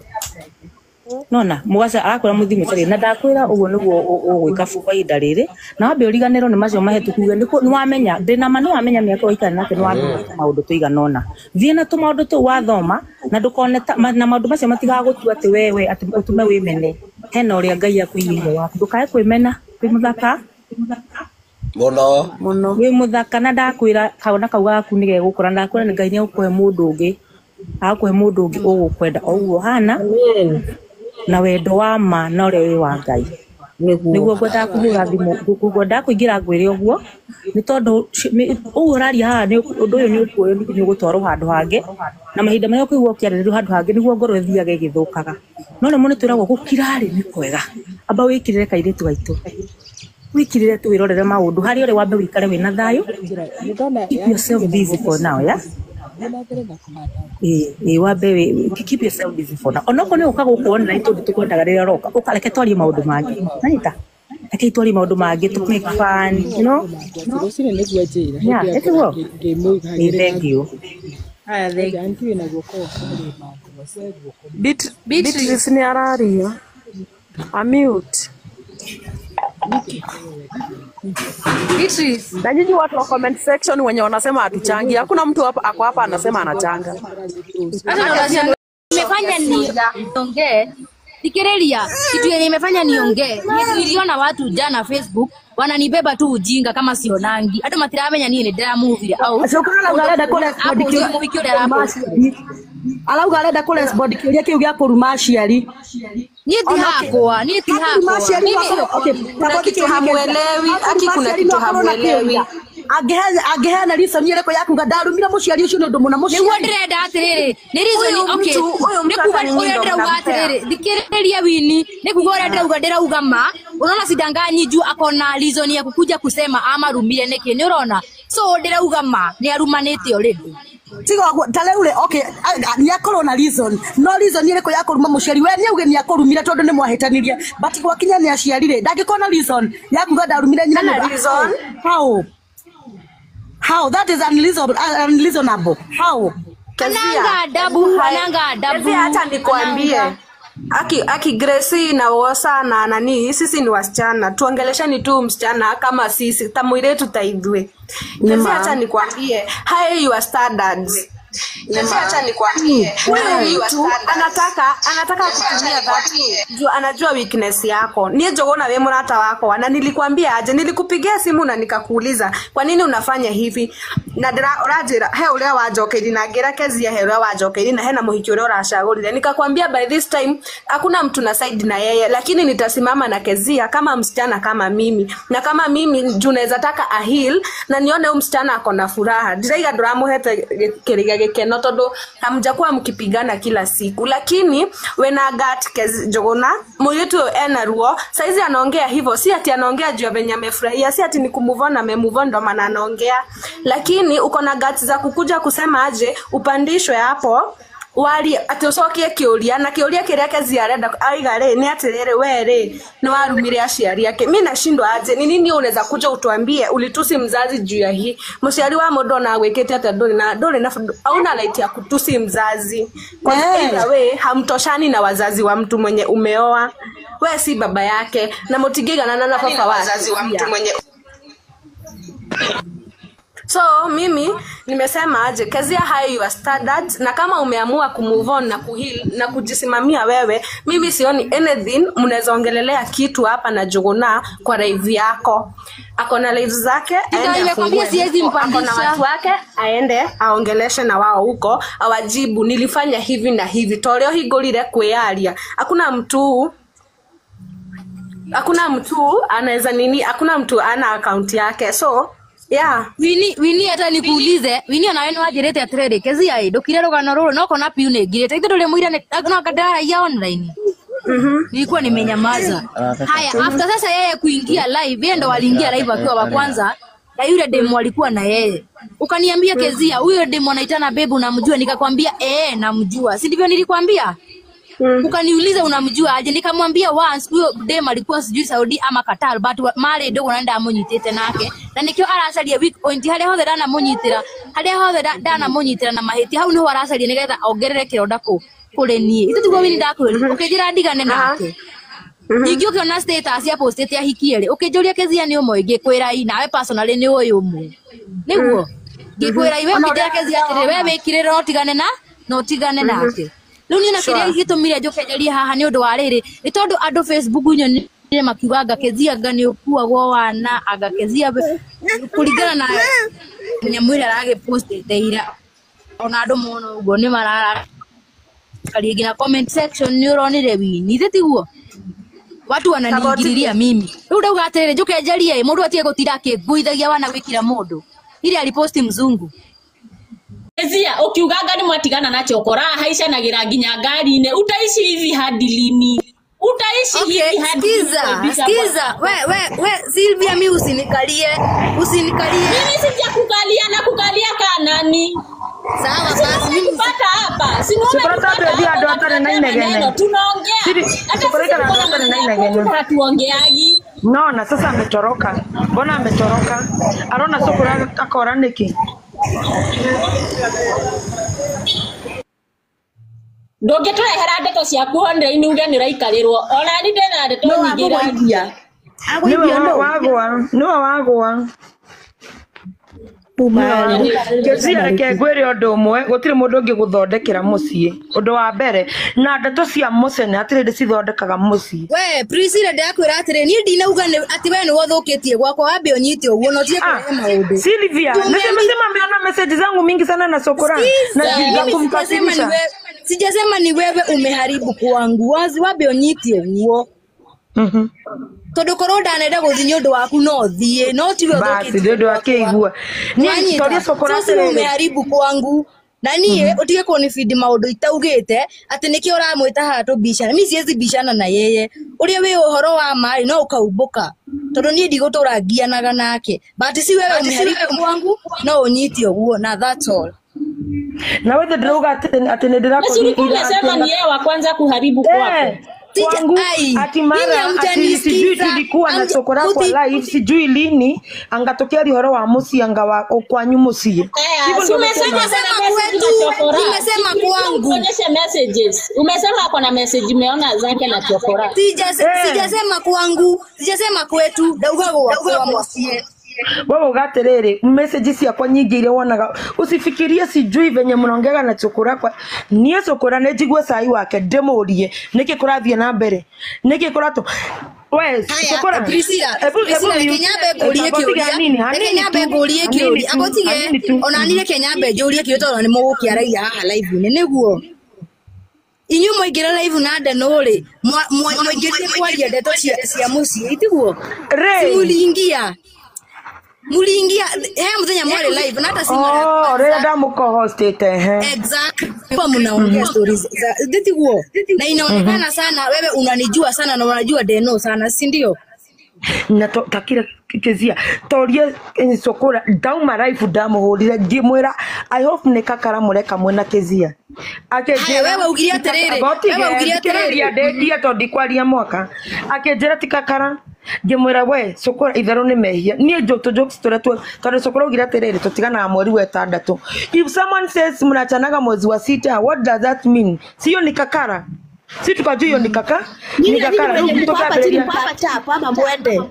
Nona mugaca arakwĩra mũthiĩ mũcarie na ndakwĩra ũguo nĩguo ũgwĩka kwa ihinda rĩrĩ na wambe ũriganĩrwo nĩ macio mahĩtũku uge nĩ wamenya ndĩna ma nĩ wamenya mĩaka ũikare nake nĩ wamenya maũndũ tũigana ũna thiĩ na tũmaũndũ tũu wathoma na ndũkone na maũndũ macio matigagũtua atĩ wewe atĩ ũtũme wĩmene hena ũrĩa Ngai akũigĩire waku ndũkae kwĩmena wĩ mũthaka Mũno. Mũno. Wĩ mũthaka na ndakwĩra kaona kau gaku nĩ gegũkũra na ndakwĩra nĩ Ngai nĩ egũkũhe mũndũ ũngĩ agakũhe mũndũ ũngĩ ũgũkwenda o ũguo ũhana na wendo wa ma na ũrĩa wĩ wa Ngai nĩguo ngwendaga kũhũra thimũ ngwendaga kũingĩra ngwĩre ũguo nĩ tondũ ũguo ũraria haha ũndũ ũyũ nĩ ũkuoywo nĩ ũgũtwarwo handũ hangĩ na mahinda marĩa ũkũigua ũkĩarĩrĩrio handũ hangĩ nĩguo ngoro ĩthiaga ĩgĩthũkaga no rĩmwe nĩ twĩragwo gũkira-rĩ nĩ kwega amba wĩkirĩre kairĩtu gaitũ wĩkirĩre tu wĩrorere maũndũ harĩa ũrĩ wambe wĩikare wĩna thayũ keep yourself busy for now yeah ĩ wambe keep yourself busy for now onokorwo nĩ ũka gũkũ online tondũ tũkwendaga rĩrĩa ũroka ũka reke twarie maũndũ mangĩ nanyita reke twarie maũndũ mangĩ to make fun you know yeah ĩtiguo ĩ thank you Haya, thank you. Beatrice nĩ araria. Amute. Beatrice. Na nyinyi watu wa comment section wenye wanasema hatuchangi, hakuna mtu hapa ako hapa anasema anachanga. Hata unashangaa imefanya niongee. Fikiria kitu yenye imefanya niongee. Niliona watu jana Facebook wananibeba tu ujinga kama sionangi. Hata matiramenya nini ndĩramuvire au. Acoka arauga arenda kũ respond Hapo kĩũria mũhiki ũrĩa arapost. Arauga arenda kũ respond kĩũria kĩu gĩa kũruma aciari. Niĩ ti hakwa, niĩ ti Hakuruma hakwa. aciari Mimi no akorwo- okay, Kuna tafadhali kitu kĩũria kĩu. hamuelewi, aki Hakuruma kuna aciari kitu no akorwo na hamuelewi. kĩũria. Angĩheana reason ĩrĩkũ ya kuga ndarumire mũciari ũcio nĩ ũndũ mũna nĩguo mũciari. ndĩrenda atĩrĩrĩ nĩ reason Huyu okay mtu huyu nĩ mtu kuga hata nyinyi ũrĩa ndo ndĩrauga mnampea. atĩrĩrĩ thikĩrĩria wini nĩ kuga ũrĩa ndĩrauga ma unaona sidanganyi juu akona reason ya kukuja kusema ama rumire nĩkĩ nĩ ũrona so ndĩrauga ma nĩ arumanĩte already Tiga ũguo, ta rĩu rĩ okay nĩ akorwo na reason no reason ĩrĩkũ ya kũruma mũciari we nĩ auge nĩ akũrumire tondũ nĩ mwahĩtanirie but gwakinya nĩ aciari rĩ ndangĩkorwo na reason ya kuga ndarumire nyina Hana nĩ ũndũ- reason. How that is unreasonable how Kezia, ananga adabu ananga adabu Kezia, hata nikwambie ananga aki Gracie na Wosa na nani, sisi ni wasichana, tuongelesheni tu msichana kama sisi tamwiretu taidhwe. Kezia, hata nikwambie high your standards. Kezia, hata nikwambie huyu mtu anataka kutumia that juu anajua weakness yako. Niĩ Njũgũna wĩ mũrata wakwa na nilikwambia aje, nilikupigia simu na nikakuuliza kwa nini unafanya hivi na ũranjĩra he ũrĩa wanjokeirie na ngĩra Kezia he ũrĩa wanjokeirie na hena mũhiki ũrĩa ũracagũrire nikakwambia by this time hakuna mtu na side na yeye, lakini nitasimama na Kezia kama msichana kama mimi na kama mimi juu naweza taka a heal na nione huyu msichana ako na furaha. Ndiraiga ndũramũhete kĩrĩa gĩkeno tondũ hamjakuwa mkipigana kila siku, lakini wena gut Kezi Njũgũna mũirĩtu ũyũ ena ruo saizi anaongea hivyo, si ati anaongea juu ya venye amefurahia, si ati ni kumove on amemove on ndo maana anaongea, lakini uko na guts za kukuja kusema aje upandishwe hapo wari ati ucokie kiuria na kiuria kiria Kezia arenda aiga ri ni atiriri we ri ni warumire aciari ake. Mi nashindwa aje ni nini unaweza kuja utuambie ulitusi mzazi juu ya hii muciari wa mundu ona agwikite atia nduri na nduri na hauna right ya kutusi mzazi kwa either way hamtoshani na wazazi wa mtu mwenye umeoa we si baba yake na mutingĩiganana na baba wake wazazi wa mtu mwenye So mimi nimesema aje, Kezia high your standards, na kama umeamua kumove on na kuheal na kujisimamia wewe, mimi sioni anything mnaweza ongelelea kitu hapa na Njuguna kwa live yako. Ako na live zake, Ndio aende nimekwambia afungue siwezi huko. Ako na mpandisha. watu wake, aende aongeleshe na wao huko, awajibu nilifanya hivi na hivi. Toreo hingũrire kwĩyaria. Hakuna mtu anaweza nini, hakuna mtu ana account yake. So, yeah. Wini wini hata nikuulize wini onawe nĩ wanjĩrĩte atĩrĩrĩ Kezia ĩ ndũkire rũgano rũrũ no kona piu nĩ ngirĩte ithe ndũrĩ mũira no anga ndĩraragia online. Nilikuwa nimenyamaza. Haya, after sasa yeye kuingia live, yeye ndo aliingia live akiwa wa kwanza na yule demu alikuwa na yeye. Ukaniambia Kezia, huyo demu anaitana babe unamjua? Nikakwambia eh, namjua. Si ndivyo nilikwambia? Ukaniuliza unamjua aje? Nikamwambia once huyo dem alikuwa sijui Saudi ama Qatar but marĩ ndogo na ndamunyitĩte nake na nikĩo aracaria weak point harĩa hothe ndanamunyitĩra harĩa hothe ndanamunyitĩra na mahĩtia hau niho aracaria nĩgetha ongerere kĩronda kũ kũrĩ niĩ. Ithe tiguo wini ndakwĩrire ũkĩnjĩra ndigane nake. Ningĩ ũkĩona status ya postĩte ahikie rĩ ũkĩnjũria Kezia nĩ ũmwe ngĩkwĩra ĩ nawe personally nĩ ũyũ ũmwe nĩguo ngĩkwĩra ĩ we ũkĩnjĩra Kezia atĩrĩ we wĩkirĩre no ũtigane na no ũtigane nake. Rĩu niĩ na kĩrĩa gĩtũmire njũke njarie haha nĩ ũndũ wa rĩrĩ nĩ tondũ andũ Facebook nyonire makiuga anga Kezia anga nĩ ũkuagwo wana anga Kezia kũringana na nyamũ ĩrĩa aragĩpostĩte ira ona andũ mona ũguo nĩ mararakaria nginya comment section nĩ ũronire wini ithe tiguo watu wananiingililia mimi rĩu ndauga atĩrĩrĩ njũke njarie ĩ mũndũ atige gũtinda akĩnguithagia wana gwĩkira mũndũ ile aliposti mzungu. Kezia, ukiuganga ni mwatigana na chokora haicanagira nginya ngari-inĩ. Utaishi hivi hadi lini? Utaishi Okay, hivi hadi lini skiza, kuaibisha skiza. bwana? We, we, we, Sylvia mi usinikalie. Usinikalie. Mimi sijakukalia na kukalia kaa nani? Sawa Si basi mimi umetupata hapa. Si Sikorata umetupata twethi hapa andũ atarĩ na unatuletea inegene. maneno. Tunaongea. Siri, Hata sisi sikoreka tuko andũ na atarĩ na maneno ya kwetu inegene. na hatuongeagi. No, na sasa ametoroka. Mbona ametoroka? Arona Sokora akora nĩkĩ? Ndũngĩtũrehera ndeto ciaku online uge nĩ ũraikarĩrwo. Ona niĩ ndĩna ndeto No nyingĩ agũgũithia. Nĩwe Agũithio nũ? wagwa, nĩwe wagwa. Kezia reke ngwĩre ũndũ ũmwe gũtirĩ mũndũ ũngĩ gũthondekera mũciĩ ũndũ wa mbere na ndeto cia mũcene hatirĩ hĩndĩ cithondekaga mũciĩ. We, Priscilla ndakwĩra atĩrĩ niĩ ndinauga atĩ we nĩwe ũthũkĩtie gwakwa wambe ũnyite ũguo na ũtige Ah, kũrehe maũndũ. Sylvia, nimesema ameona message zangu mingi sana na Sokora na Sikiza, za mimi sijasema ni kumkasirisha. wewe, sijasema ni wewe umeharibu kwangu. Wazi wambe ũnyite ũguo. Tondũ korwo ndanenda gũthiĩ nĩ ũndũ waku no thiĩ, no tiwe Basi ũthũkĩtie nĩ ũndũ wa gwakwa. kĩigua. Niĩ Wanyita? toria Sokora So siwe atĩrĩrĩ. umeharibu kwangu na niĩ ũtige kũnibidi maũndũ itaugĩte atĩ nĩkĩo ũramwĩta haha tũbicane. Mi siwezi bishana na yeye. Ũrĩa wĩ ũhoro wa ma rĩ no ũkaumbũka tondũ niĩ ndigũtũra ngianaga nake but si wewe umeharibu kwangu no ũnyite ũguo na that's all. Na wewe ndĩrauga atĩ nĩ Na si ulikuwa ndĩrakũnyita umesema ni yeye wa kwanza kuharibu kwako. kwangu ati mara ati sijui tulikuwa na Sokora kwa live sijui lini angatokea ũhoro wa mũciĩ anga wa kwanyu mũciĩ. Aya, Hivyo si ndio umesema umesema. ako na message kwetu, na Chokora. nimesema kwangu. Tuonyeshe messages. Umesema ako na message umeona zake na Chokora. Sijasema kwangu, sijasema kwetu, ndauga gwakwa mũciĩ. Wewe uga atĩrĩrĩ message ciakwa nyingĩ iria wonaga usifikirie sijui venye mnaongeaga na Sokora kwa niĩ Sokora nĩ njigue cai wake ndĩmũrie nĩkĩ kũrathiĩ na mbere nĩkĩ kũratũ we Haya, Sokora Priscilla, hebu hebu Priscilla, reke mute nyambe ngũrie amba ũtige kĩũria. hanini Reke hanini nyambe tu ngũrie hanini kĩũria. tu Amba ũtige, hanini tu. ona niĩ reke nyambe njũrie kĩũria tondũ nĩ mũgũkĩaragia haha live-inĩ nĩguo. Inyuĩ mwaingĩra live na Ndeno rĩ, mwaingĩrire kwaria ndeto cia mũciĩ, itiguo? Si Rĩ muliingia. Muliingia he mũthenya mwarĩ live na hata si mara ya oh rĩrĩa kwanza. ndamũko-hostĩte ehe. Exactly. Kwa mnaongea stories za nditiguo. Na inaonekana sana wewe unanijua sana na unajua Deno sana, si ndio? Na takira Kezia torie Sokora ndauma live ndamuhurire ngimwira I hope nĩ kakara mũreka mwena Kezia Haya, akĩnjĩra wewe ugirie atĩrĩrĩ, ngotige wewe ugirie thikĩrĩria atĩrĩrĩ. ndĩngie tondũ ndikwaria mwaka akĩnjĩra ti kakara ngĩmwĩra we Sokora itherũ nĩ mehia niĩ tũ jokes tũrĩa tondũ Sokora augire atĩrĩrĩ tũtiganaga mweri wa ĩtandatũ. If someone says mnachanaga mwezi wa sita, what does that mean? Sio ni kakara? Si tukajua hiyo ni kaka ni Nyinyi na nyinyi kakara. wenye Rĩu mko hapa chini tũkambĩrĩria mko hapa tap ama mwende.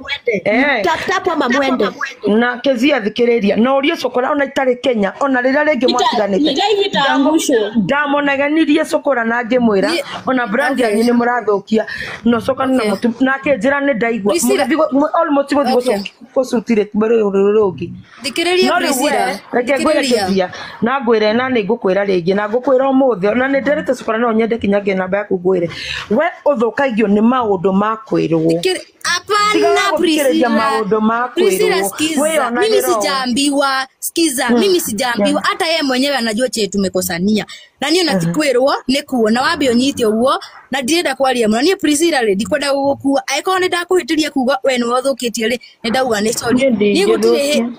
Eh. Tap tap ama mwende. Na Kezia thikĩrĩria na ũrie cũkũra ona itarĩ Kenya ona rĩrĩa rĩngĩ mwatiganĩte live itaangushwa. ndamuneganirie cũkũra na ngĩmwĩra ona brand yanyu nĩ mũrathũkia na ũcokane na mũtu na akĩnjĩra nĩ ndaigua Priscilla. Mũgĩthiĩ almost gũthiĩ Okay. gũcutire rũrũ rũngĩ Thikĩrĩria no rĩu we Priscilla. reke ngwĩre Thikĩrĩria. Kezia na ngwĩre na nĩ ngũkwĩra rĩngĩ na ngũkwĩra ũmũthĩ ona nĩ nderĩte cũkũra no nyende kinya ngĩe namba yaku ngwĩre we ũthũkagio nĩ maũndũ ma kwĩrwo. Hapana Tigaga gũthikĩrĩria Priscilla. maũndũ ma Priscilla, kwĩrwo sikiza. Mimi wĩyonagĩra ũũ. sijaambiwa, sikiza, mimi sijaambiwa. Hata yeye mwenyewe anajua chenye tumekosania. Na niĩ ona ti kwĩrwo nĩ kuona wambe ũnyite ũguo na ndirenda kwaria mũno. Niĩ Priscilla rĩ ndikwenda gũgũkua. Angĩkorwo nĩ ndakũhĩtĩria kuga we nĩwe ũthũkĩtie rĩ, nĩ ndauga nĩ sorry. Niĩ Niĩ gũtirĩ ndingĩthũkia.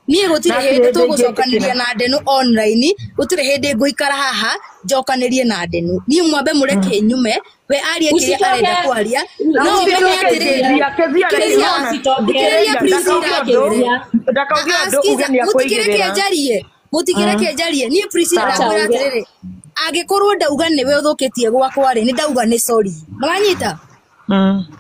niĩ gũtirĩ Na hĩndĩ hatirĩ hĩndĩ tũgũcokanĩria ingĩtĩkĩra. na Ndenu online, gũtirĩ hĩndĩ ngũikara haha njokanĩrie na Ndenu. Niĩ mwambe mũreke nyume, we arie kĩrĩa arenda kwaria. Na No ũmenye ũticoke atĩrĩrĩ, Kezia, Kezia rĩ Kezia, nĩwona thikĩrĩria ndauge Priscilla ũndũ ngwĩre. ndakauge Ah, ah, ũndũ uge sikiza, nĩ mũtikĩreke akũigĩrĩra. njarie, mũtikĩreke njarie. Niĩ Priscilla Acha ndakwĩra uge. atĩrĩrĩ, angĩkorwo ndauga nĩwe ũthũkĩtie gwakwa rĩ, nĩ ndauga nĩ sorry. Nĩwanyita?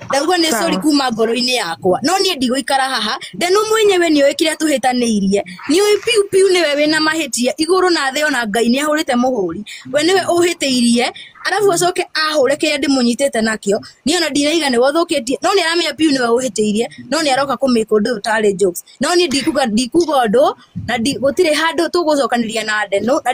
Ndauga nĩ sorry Sawa. kuma ngoro-inĩ yakwa no niĩ ndigũikara haha Ndenu mwenyewe nĩoĩ kĩrĩa tũhĩtanĩirie nĩũĩ piu piu nĩwe wĩna mahĩtia igũrũ na thĩ ona Ngai nĩ ahũrĩte mũhũri we nĩwe ũhĩtĩirie arabu acoke ahũre kĩrĩa ndĩmũnyitĩte nakĩo niĩ ona ndinaiga nĩwe ũthũkĩtie no nĩ aramenya piu nĩwe ũhĩtĩirie no nĩ aroka kũmĩka ũndũ ũyũ tarĩ jokes no niĩ ndikuga ũndũ na gũtirĩ handũ tũgũcokanĩria na Ndenu na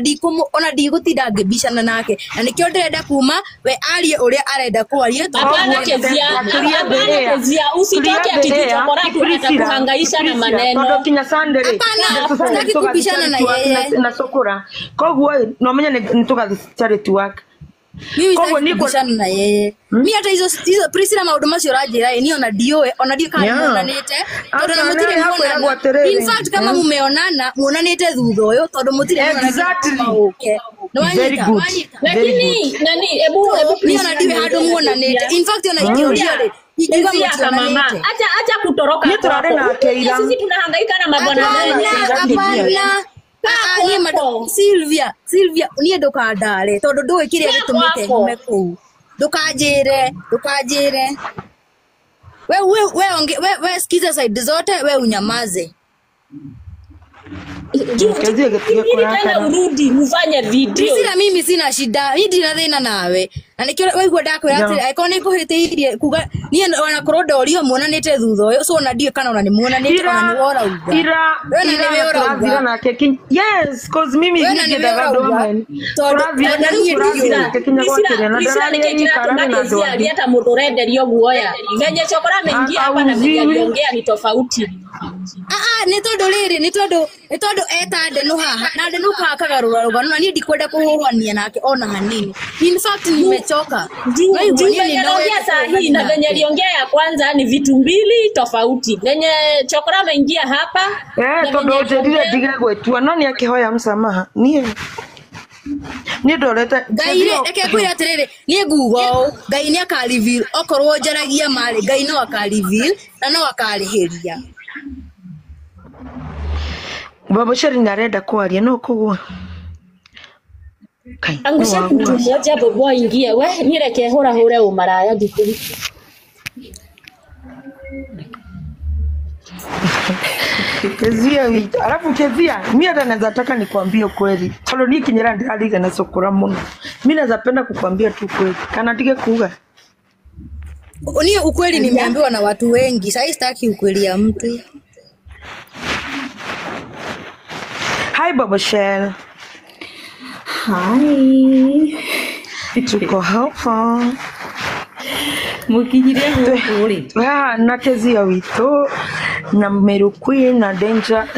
ona ndigũtinda ngĩbicana nake na nĩkĩo ndĩrenda kuma we arie ũrĩa arenda kwaria Hapana tondũ Kezia, hapana Kezia, usitoke ati Chokora atakuhangaisha na maneno. Tondũ kinya Sunday rĩ, Hapana, Sunday sitaki tũgathiĩ kubishana na charity work yeye. na Sokora. Koguo ĩ, no menye nĩ tũgathiĩ charity work. Mimi Koguo sitaki nĩ kubishana na yeye. Mi hata hizo hizo Priscilla maũndũ macio ũranjĩra ĩ niĩ ona ndiũĩ ona ndiũĩ kana Yeah. nĩmuonanĩte tondũ na Aca, mũtirĩ nĩ hakwĩragwo muonana. atĩrĩrĩ. In fact kama mumeonana muonanĩte thutha ũyũ tondũ mũtirĩ muonana Exactly. ũke. Very Nĩwanyita? good. Very Lakini good. nani, ebu ebu Niĩ ona Priscilla ndiũĩ handũ niulize muonanĩte. Kezia. In fact ona ingĩũria rĩ ingiuga Kezia kama mama, mũtionanĩte. acha acha kutoroka Niĩ tũrarĩ kwako. nake Huku ira. sisi tunahangaika na mabwana Hapana, zetu. hapana. Kaa Ah, niĩ kwako. Sylvia, Sylvia, niĩ ndũkandare tondũ ndũĩ kĩrĩa Kaa gĩtũmĩte kwako. nyume kũu. Ndũkanjĩre, ndũkanjĩre. We sikiza side zote, we unyamaze. Juu Kezia gĩtige ili tena kũrakara. urudi ufanye video. Priscilla, mimi sina shida, niĩ ndirĩ na thĩna nawe. Na nĩkĩo waigua ndakwĩra Yeah. atĩrĩ, angĩkorwo nĩ ngũhĩtĩirie kuga niĩ onakorwo ndorio muonanĩte thutha ũyũ, so ona ndiũĩ kana ona nĩ muonanĩte ona Ira nĩwe ũrauga. ira We ona ira nĩwe na tũrathira ũrauga. nake yes cause mimi We ona niĩ nĩwe ngĩendaga andũ ũrauga. amwe. Tondũ Tũrathire ona niĩ tũrathire ndiũĩ. nake kinya Priscilla, gwakĩrĩa na Priscilla ndararĩa nĩkĩ nyika kĩratũma ararĩ na andũ Kezia angĩ. arie ta mũndũ ũrenderio guoya? Venye Chokora ameingia hapa na venye Auziwi. aliongea ni tofauti. Ah, ah, nĩ tondũ rĩrĩ nĩ tondũ eta Ndenu haha na Ndenu kakagarũra rũgano na niĩ ndikwenda kũhũrania nake ona hanini. In fact nimechoka. Juu Waigua juu niĩ venye anaongea nĩnogete saa hii kũhũrania na venye nake. aliongea ya kwanza ni vitu mbili tofauti. Venye Chokora ameingia hapa Eh, na tondũ venye ũnjĩrire aliongea ndige gwĩtua no nĩ akĩhoya msamaha. Niĩ niĩ ndorete Ngai rĩ reke ngwĩre atĩrĩrĩ niĩ nguga ũũ Ngai nĩ akareveal okorwo njaragia marĩ Ngai no akareveal na no akarĩhĩria. Baba Sheri nĩ arenda kwaria no kũgwa. Kai, no angusha wagwa. mtu mmoja bobo aingie. We niĩ reke hũra hũre ũmaraya thikũ ici. Kezia witũ. Alafu Kezia, mi hata naweza taka nikwambie ukweli. Tondũ niĩ kinyĩra ndĩrariga na cũkũra mũno. Mi naweza penda kukwambia tu ukweli. Kana ndige kuga. Niĩ ukweli nimeambiwa na watu wengi, sahii sitaki ukweli ya mtu. Hi Baba Shell. Hi. Tuko hapa. Mũkinyire gũkũ rĩ? Haha na Kezia witũ na Meru Queen na Danger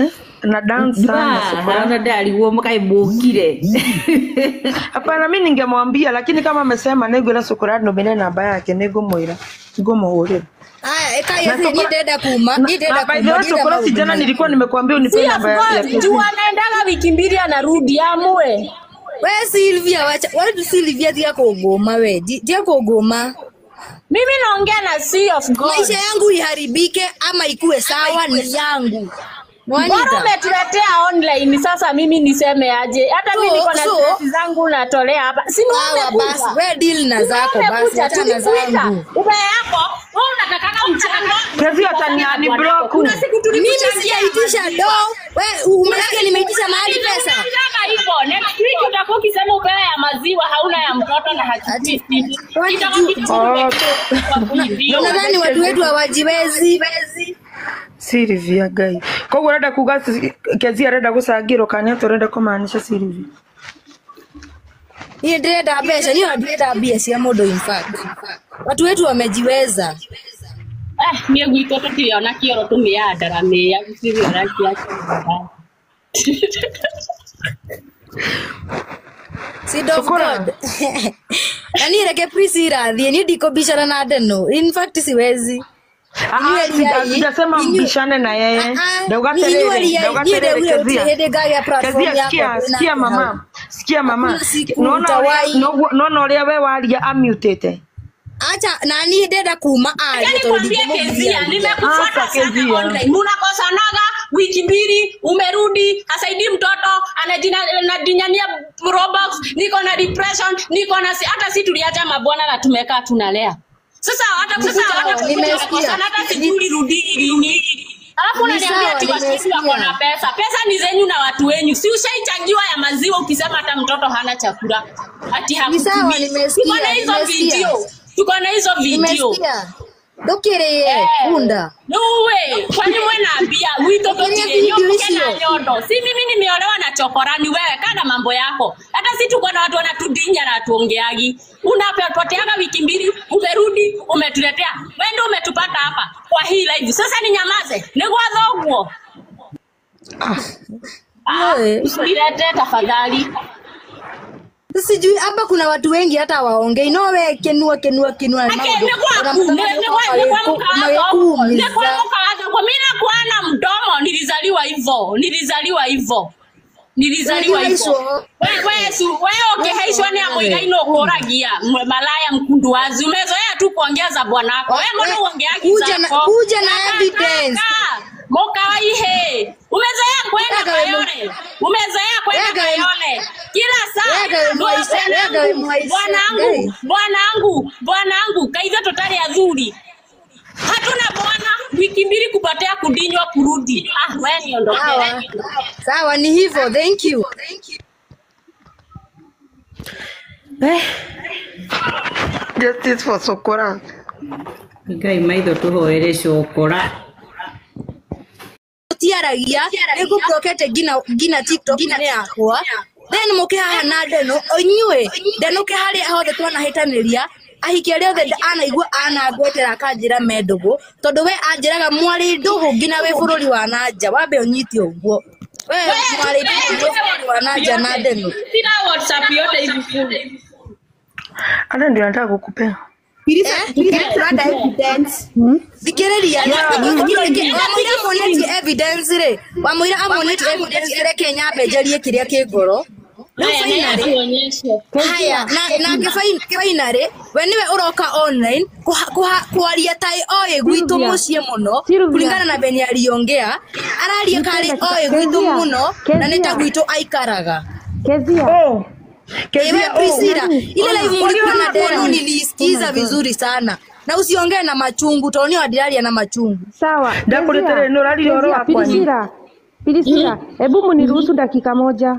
na dancer na Sokora. Naona ndarigwo kaĩ mũkire. Hapana, mi ningemwambia lakini kama amesema nĩngwĩra Sokora ndũmĩre namba yake nĩngũmwĩra ngũmũhũrĩra. Aya, ĩkai Na atĩ niĩ Sokora ndĩrenda kuma, na, niĩ ndĩrenda na by the kuma, way ndirenda Sokora si maũndũ jana maingĩ. nilikuwa nimekuambia Si unipe of namba ya course, juu Kezia. anaendaga wiki mbili anarudi amue. We Sylvia, wacha, we Sylvia tiga kũngũma we, tiga kũngũma. Mimi naongea na sea of God. Maisha yangu iharibike ama ikue sawa ni yangu. Bora umetuletea online sasa mimi niseme aje? Hata mimi niko na stress zangu natolea hapa. Si Sawa basi, we deal na zako basi, acha na zangu. Ubaya yako, wewe unatakanga mchanga. Kezia ataniani block. Kuna siku Mimi sijaitisha do. We umesikia nimeitisha mahali pesa? Unataka hivyo. Next week utakuwa ukisema upewe ya maziwa hauna ya mtoto na hachukui simu. Itakuwa kitu. Unadhani watu wetu hawajiwezi? Silvia Ngai. Koguo arenda kuga Kezia arenda gucangirwo kana atia urenda kumaanisha Silvia? Niĩ ndĩrenda mbeca, niĩ ndĩrenda mbia cia mũndũ in fact. Watu wetu wamejiweza. Niĩ gwitũ tũtirĩ ona kĩoro tũmĩaga ndaramĩĩa gũtirĩ ona kĩa. Seed of God. Na niĩ reke Priscilla athiĩ, niĩ ndikũbicana na Ndeno. In fact siwezi. Sijasema mbishane na yeye. Ndauga terere, ndauga terere Kezia. Kezia, sikia, sikia mama. Sikia mama. Nona uria we waria amutete. Acha na niĩ ndenda kuma arie tondũ Nikwambie Kezia, nimekufuata sana online. Munakosanaga wiki mbili, umerudi, hasaidii mtoto, anadinyania Roblox, niko na depression, niko na hata si tuliacha mabwana na tumekaa tunalea. Sasa hata nimesikia hata sijui rudi lini. Alafu unaniambia ati wasifu wako na pesa. Pesa ni zenyu na watu wenyu. Si ushaichangiwa ya maziwa ukisema hata mtoto hana chakula. Ati hakutumii. Tuko na hizo video. Tuko na hizo video. Ndukiriye unda. Nuwe, kwani mwe naambia wito totire nyoke na nyondo. Si mimi nimeolewa na chokorani wewe kana mambo yako. Hata si tuko na watu wanatudinya na tuongeagi. Unapoteaga wiki mbili, umerudi, umetuletea. Wewe ndio umetupata hapa kwa hii live. Sasa ni nyamaze. Nigwa thoguo. Usilete tafadhali. Sijui hapa kuna watu wengi hata waongei. No we kenua kenua kenua. Kwa mimi nakuana mdomo, nilizaliwa hivyo. Nilizaliwa hivyo. Nilizaliwa hivyo. Wewe ukihaishwa ni amuiga ino koragia malaya mkunduwazi. Umezoea tu kuongea za bwanako. Wewe mbona uongeagi zako? Kuja na evidence. Mokawaihe. Umezoea kwenda Kayole. Umezoea kwenda Kayole. Kila saa bwanangu bwanangu kaitha totali adhuri. Hatuna bwana wiki mbili kupatea kudinywa kurudi. Wewe niondoke. Sawa ni hivyo. Thank you. Justice for Sokora. Ngai maitho tuhoere Sokora. Tiaragia nĩngũblokete nginya TikTok-inĩ yakwa then mũke haha na Ndeno inyuĩ ndenũke harĩa hothe twanahĩtanĩria ahiki arĩa othe anaigua anangwetera akanjĩra me ndũgũ tondũ we anjĩraga mwarĩ ndũgũ nginya wĩ bũrũri wa nanja wambe ũnyite ũguo we mwarĩ ndũgũ wĩ bũrũri wa nanja na Ndeno. Sina WhatsApp yote hivi full. Hata ndio nataka kukupea. Thikĩrĩria wamũira amuonetie evidence rĩ wamũira amuonetie evidence reke nyambe njarie kĩrĩa kĩ ngoro. Rĩu finally haya nake finally we nĩwe ũroka online kwaria tai oĩ gwitũ mũciĩ mũno kulingana na venye aliongea araria karĩ oĩ gwitũ mũno na nĩ ta gwitũ aikaraga. Kezia. Ewe Priscilla, ile live mlikuwa na Deno nilisikiza vizuri sana. Na usiongee na machungu, utaonea wadilalia na machungu. Sawa. Ndakuletere no rali oro wakwa. Priscilla. Priscilla, hebu muniruhusu dakika moja.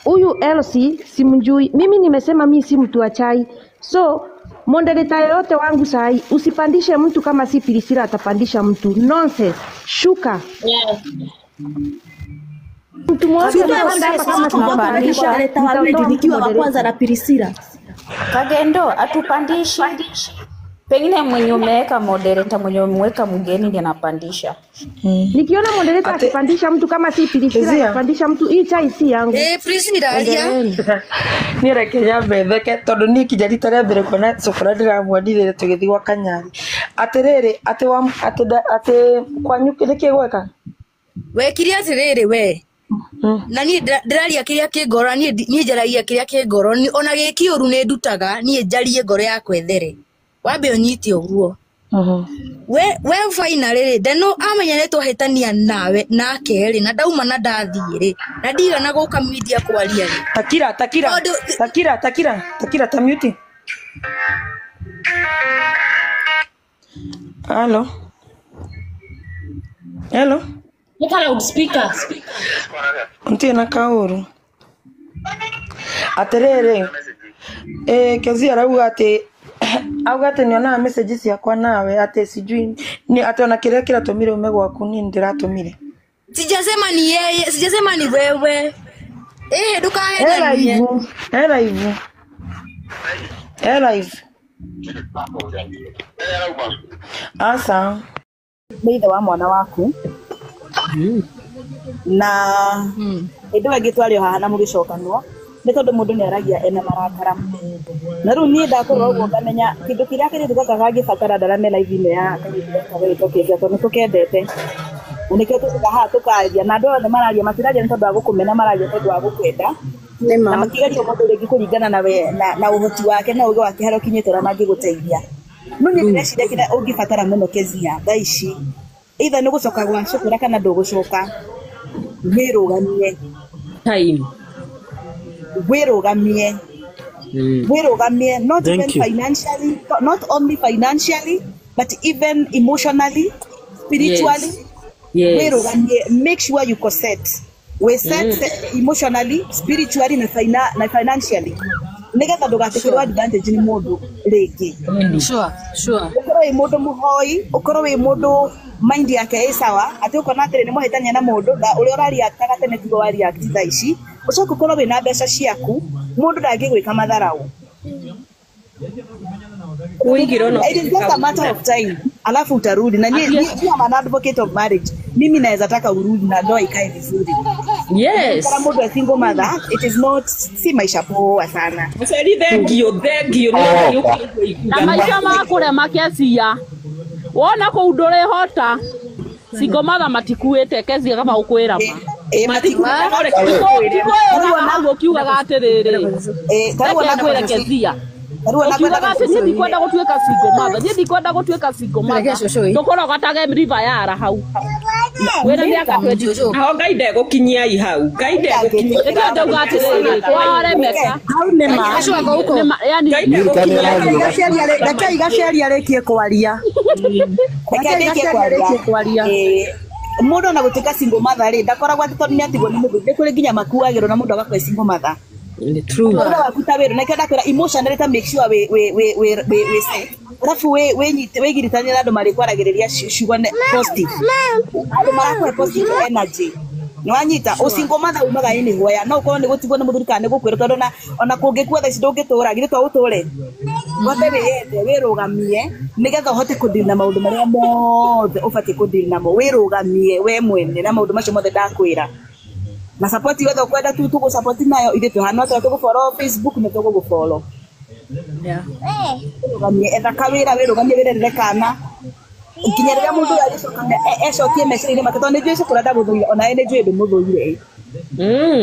Huyu Elsie simjui. Mimi nimesema mimi si mtu wa chai. So moderator yote wangu sahi, usipandishe mtu kama si Priscilla atapandisha mtu. Nonsense. Shuka. Yes. Mtu mmoja anapanda hapa kama tunapandisha nikiwa wa kwanza na Priscilla. Kagendo atupandishi. Pengine mwenye umeweka moderator, mwenye umeweka mgeni ndiye anapandisha. Nikiona moderator akipandisha mtu kama si Priscilla akipandisha mtu, hii chai si yangu. Priscilla aria. Ni reke nyambe theke tondu ni kinya rita rĩa mbere kuona Sokora ndĩramwonire tũgĩthiĩ gwa Kanyari. Atĩrĩrĩ atĩ wa atĩ kwanyu nĩkĩ gweka? Wekire atĩrĩrĩ we. Na niĩ ndĩraria kĩrĩa kĩ ngoro, niĩ njaragia kĩrĩa kĩ ngoro, ona gĩ kĩũru nĩ ndutaga, niĩ njarie ngoro yakwa ĩthere. Wambe ũnyite ũguo. We finally rĩ ndeno amenya nĩ twahĩtania nawe nake rĩ na ndauma na ndathiĩ rĩ na ndigana gũka media kwaria rĩ. Takira takira takira takira takira ta mute. Hello. Hello. Weka loudspeaker. Ntie na kauru. Atiriri. Kezia arauga ati auga ati nionaga message ciakwa nawe ati sijui ni ati ona kiria kiratumire ume gwaku ni ndiratumire. Sijasema ni yeye, sijasema ni wewe. Ndukahenia. Era ivu. Era ivu. Asa. Nĩ ithe wa mwana waku. Na hĩndĩ ĩyo ĩngĩ twarĩ o haha na mũgĩcokanwo nĩ tondũ mũndũ nĩ aragia ena marakara. Na rĩu niĩ ndakorwo ũguo ngamenya kĩndũ kĩrĩa kairĩtu gaka kangĩbatara ndarame live ĩno ya kairĩtu gaka gagĩtwo Kezia tondũ nĩtũkendete. Na nĩkĩo tũkaga haha tũkaria na andũ othe mararia matiraria nĩ tondũ wa gũkũmena mararia tondũ wa gũkwenda. Na matigeria mũndũ rĩngĩ kũringana na we na ũhoti wake na ũgĩ wake harĩa ũkinyĩte ũrĩa mangĩgũteithia. No niĩ ndĩreciria kĩrĩa ũngĩbatara mũno Kezia thaa ici either nĩ gũcoka gwa cukura kana ndũgũcoka wĩrũgamie. Time. Wĩrũgamie. Wĩrũgamie not Thank even you. financially, not only financially but even emotionally, spiritually. Yes. Wĩrũgamie, make sure you set. We set emotionally, spiritually na financially. Nĩgetha ndũgatekerwo advantage nĩ mũndũ rĩngĩ. Sure, sure. Ũkorwo wĩ mũndũ mũhoi, ũkorwo wĩ mũndũ mind yake ĩ sawa, atĩ ũkona atĩrĩ nĩ mwahĩtania na mũndũ na ũrĩa ũrareactaga tene tiguo wareact thaa ici, ũcoke ũkorwo wĩna mbeca ciaku, mũndũ ndangĩgwĩka matharau. It is just a matter of time. Alafu utarudi na ni am an advocate of marriage. Mimi naweza taka urudi na ndoa ikae vizuri. Yes. Kama mtu single mother, it is not si maisha poa sana. Mũceri thank you Na maisha makũrema Kezia. Wona kũu ndũrĩhota. Single mother matikuĩte Kezia kaba gũkwĩra ma. Matikuĩte ũkiugaga atĩrĩrĩ. Reke ngwĩre Kezia. Ũkiugaga atĩ niĩ ndikwenda gũtuĩka single mother, niĩ ndikwenda gũtuĩka single mother. Tũkũroga ta River Yara hau. Wĩna mĩaka 22. Aho Ngai ndegũkinyia i hau. Ngai ndegũkinyia. Nĩkĩo ndauga atĩrĩrĩ, twaremeka. Hau nĩ ma. Yani Rekei gaciari arĩkie kwaria. Reke ndĩkie kwaria. Mũndũ ona gũtuĩka single mother rĩ ndakoragwo atĩ tondũ nĩatigwo nĩ mũthuri, nĩ kũrĩ nginya makuagĩrwo na mũndũ agakorwo e single mother. True. Mũndũ waku ta wĩra na kwĩra emotionally ta make sure we set. Alafu wĩgiritanie na andũ marĩkwaragĩrĩria ciugo positive. Andũ marakũhe positive energy. Nĩwanyita ũsingle mother umaga anywhere no ũkorwo nĩ gũtigwo nĩ mũthuri kana nĩ gũkwĩrwo tondũ ona kũngĩkua thaa ici ndũngĩtũra githĩ to ũtũre. Wambe wĩyende wĩrũgamie nĩgetha ũhote kũdeal na maũndũ marĩa mothe ũbatiĩ kũdeal namo. Wĩrũgamie we mwene na maũndũ macio mothe ndakwĩra. Na support yothe ũkwenda tu tũgũ support nayo ithuĩ tũhana atĩa tũgũ follow Facebook nĩ tũgũgũ follow. Wĩrũgamie etha kawĩra wĩrũgamie wĩrerere kana nginya rĩrĩa mũndũ ũyũ arĩcoka ecokie meciria-inĩ make tondũ nĩ njũĩ cukuru ndagũthũire onawe nĩ njũĩ ndũmũthũire.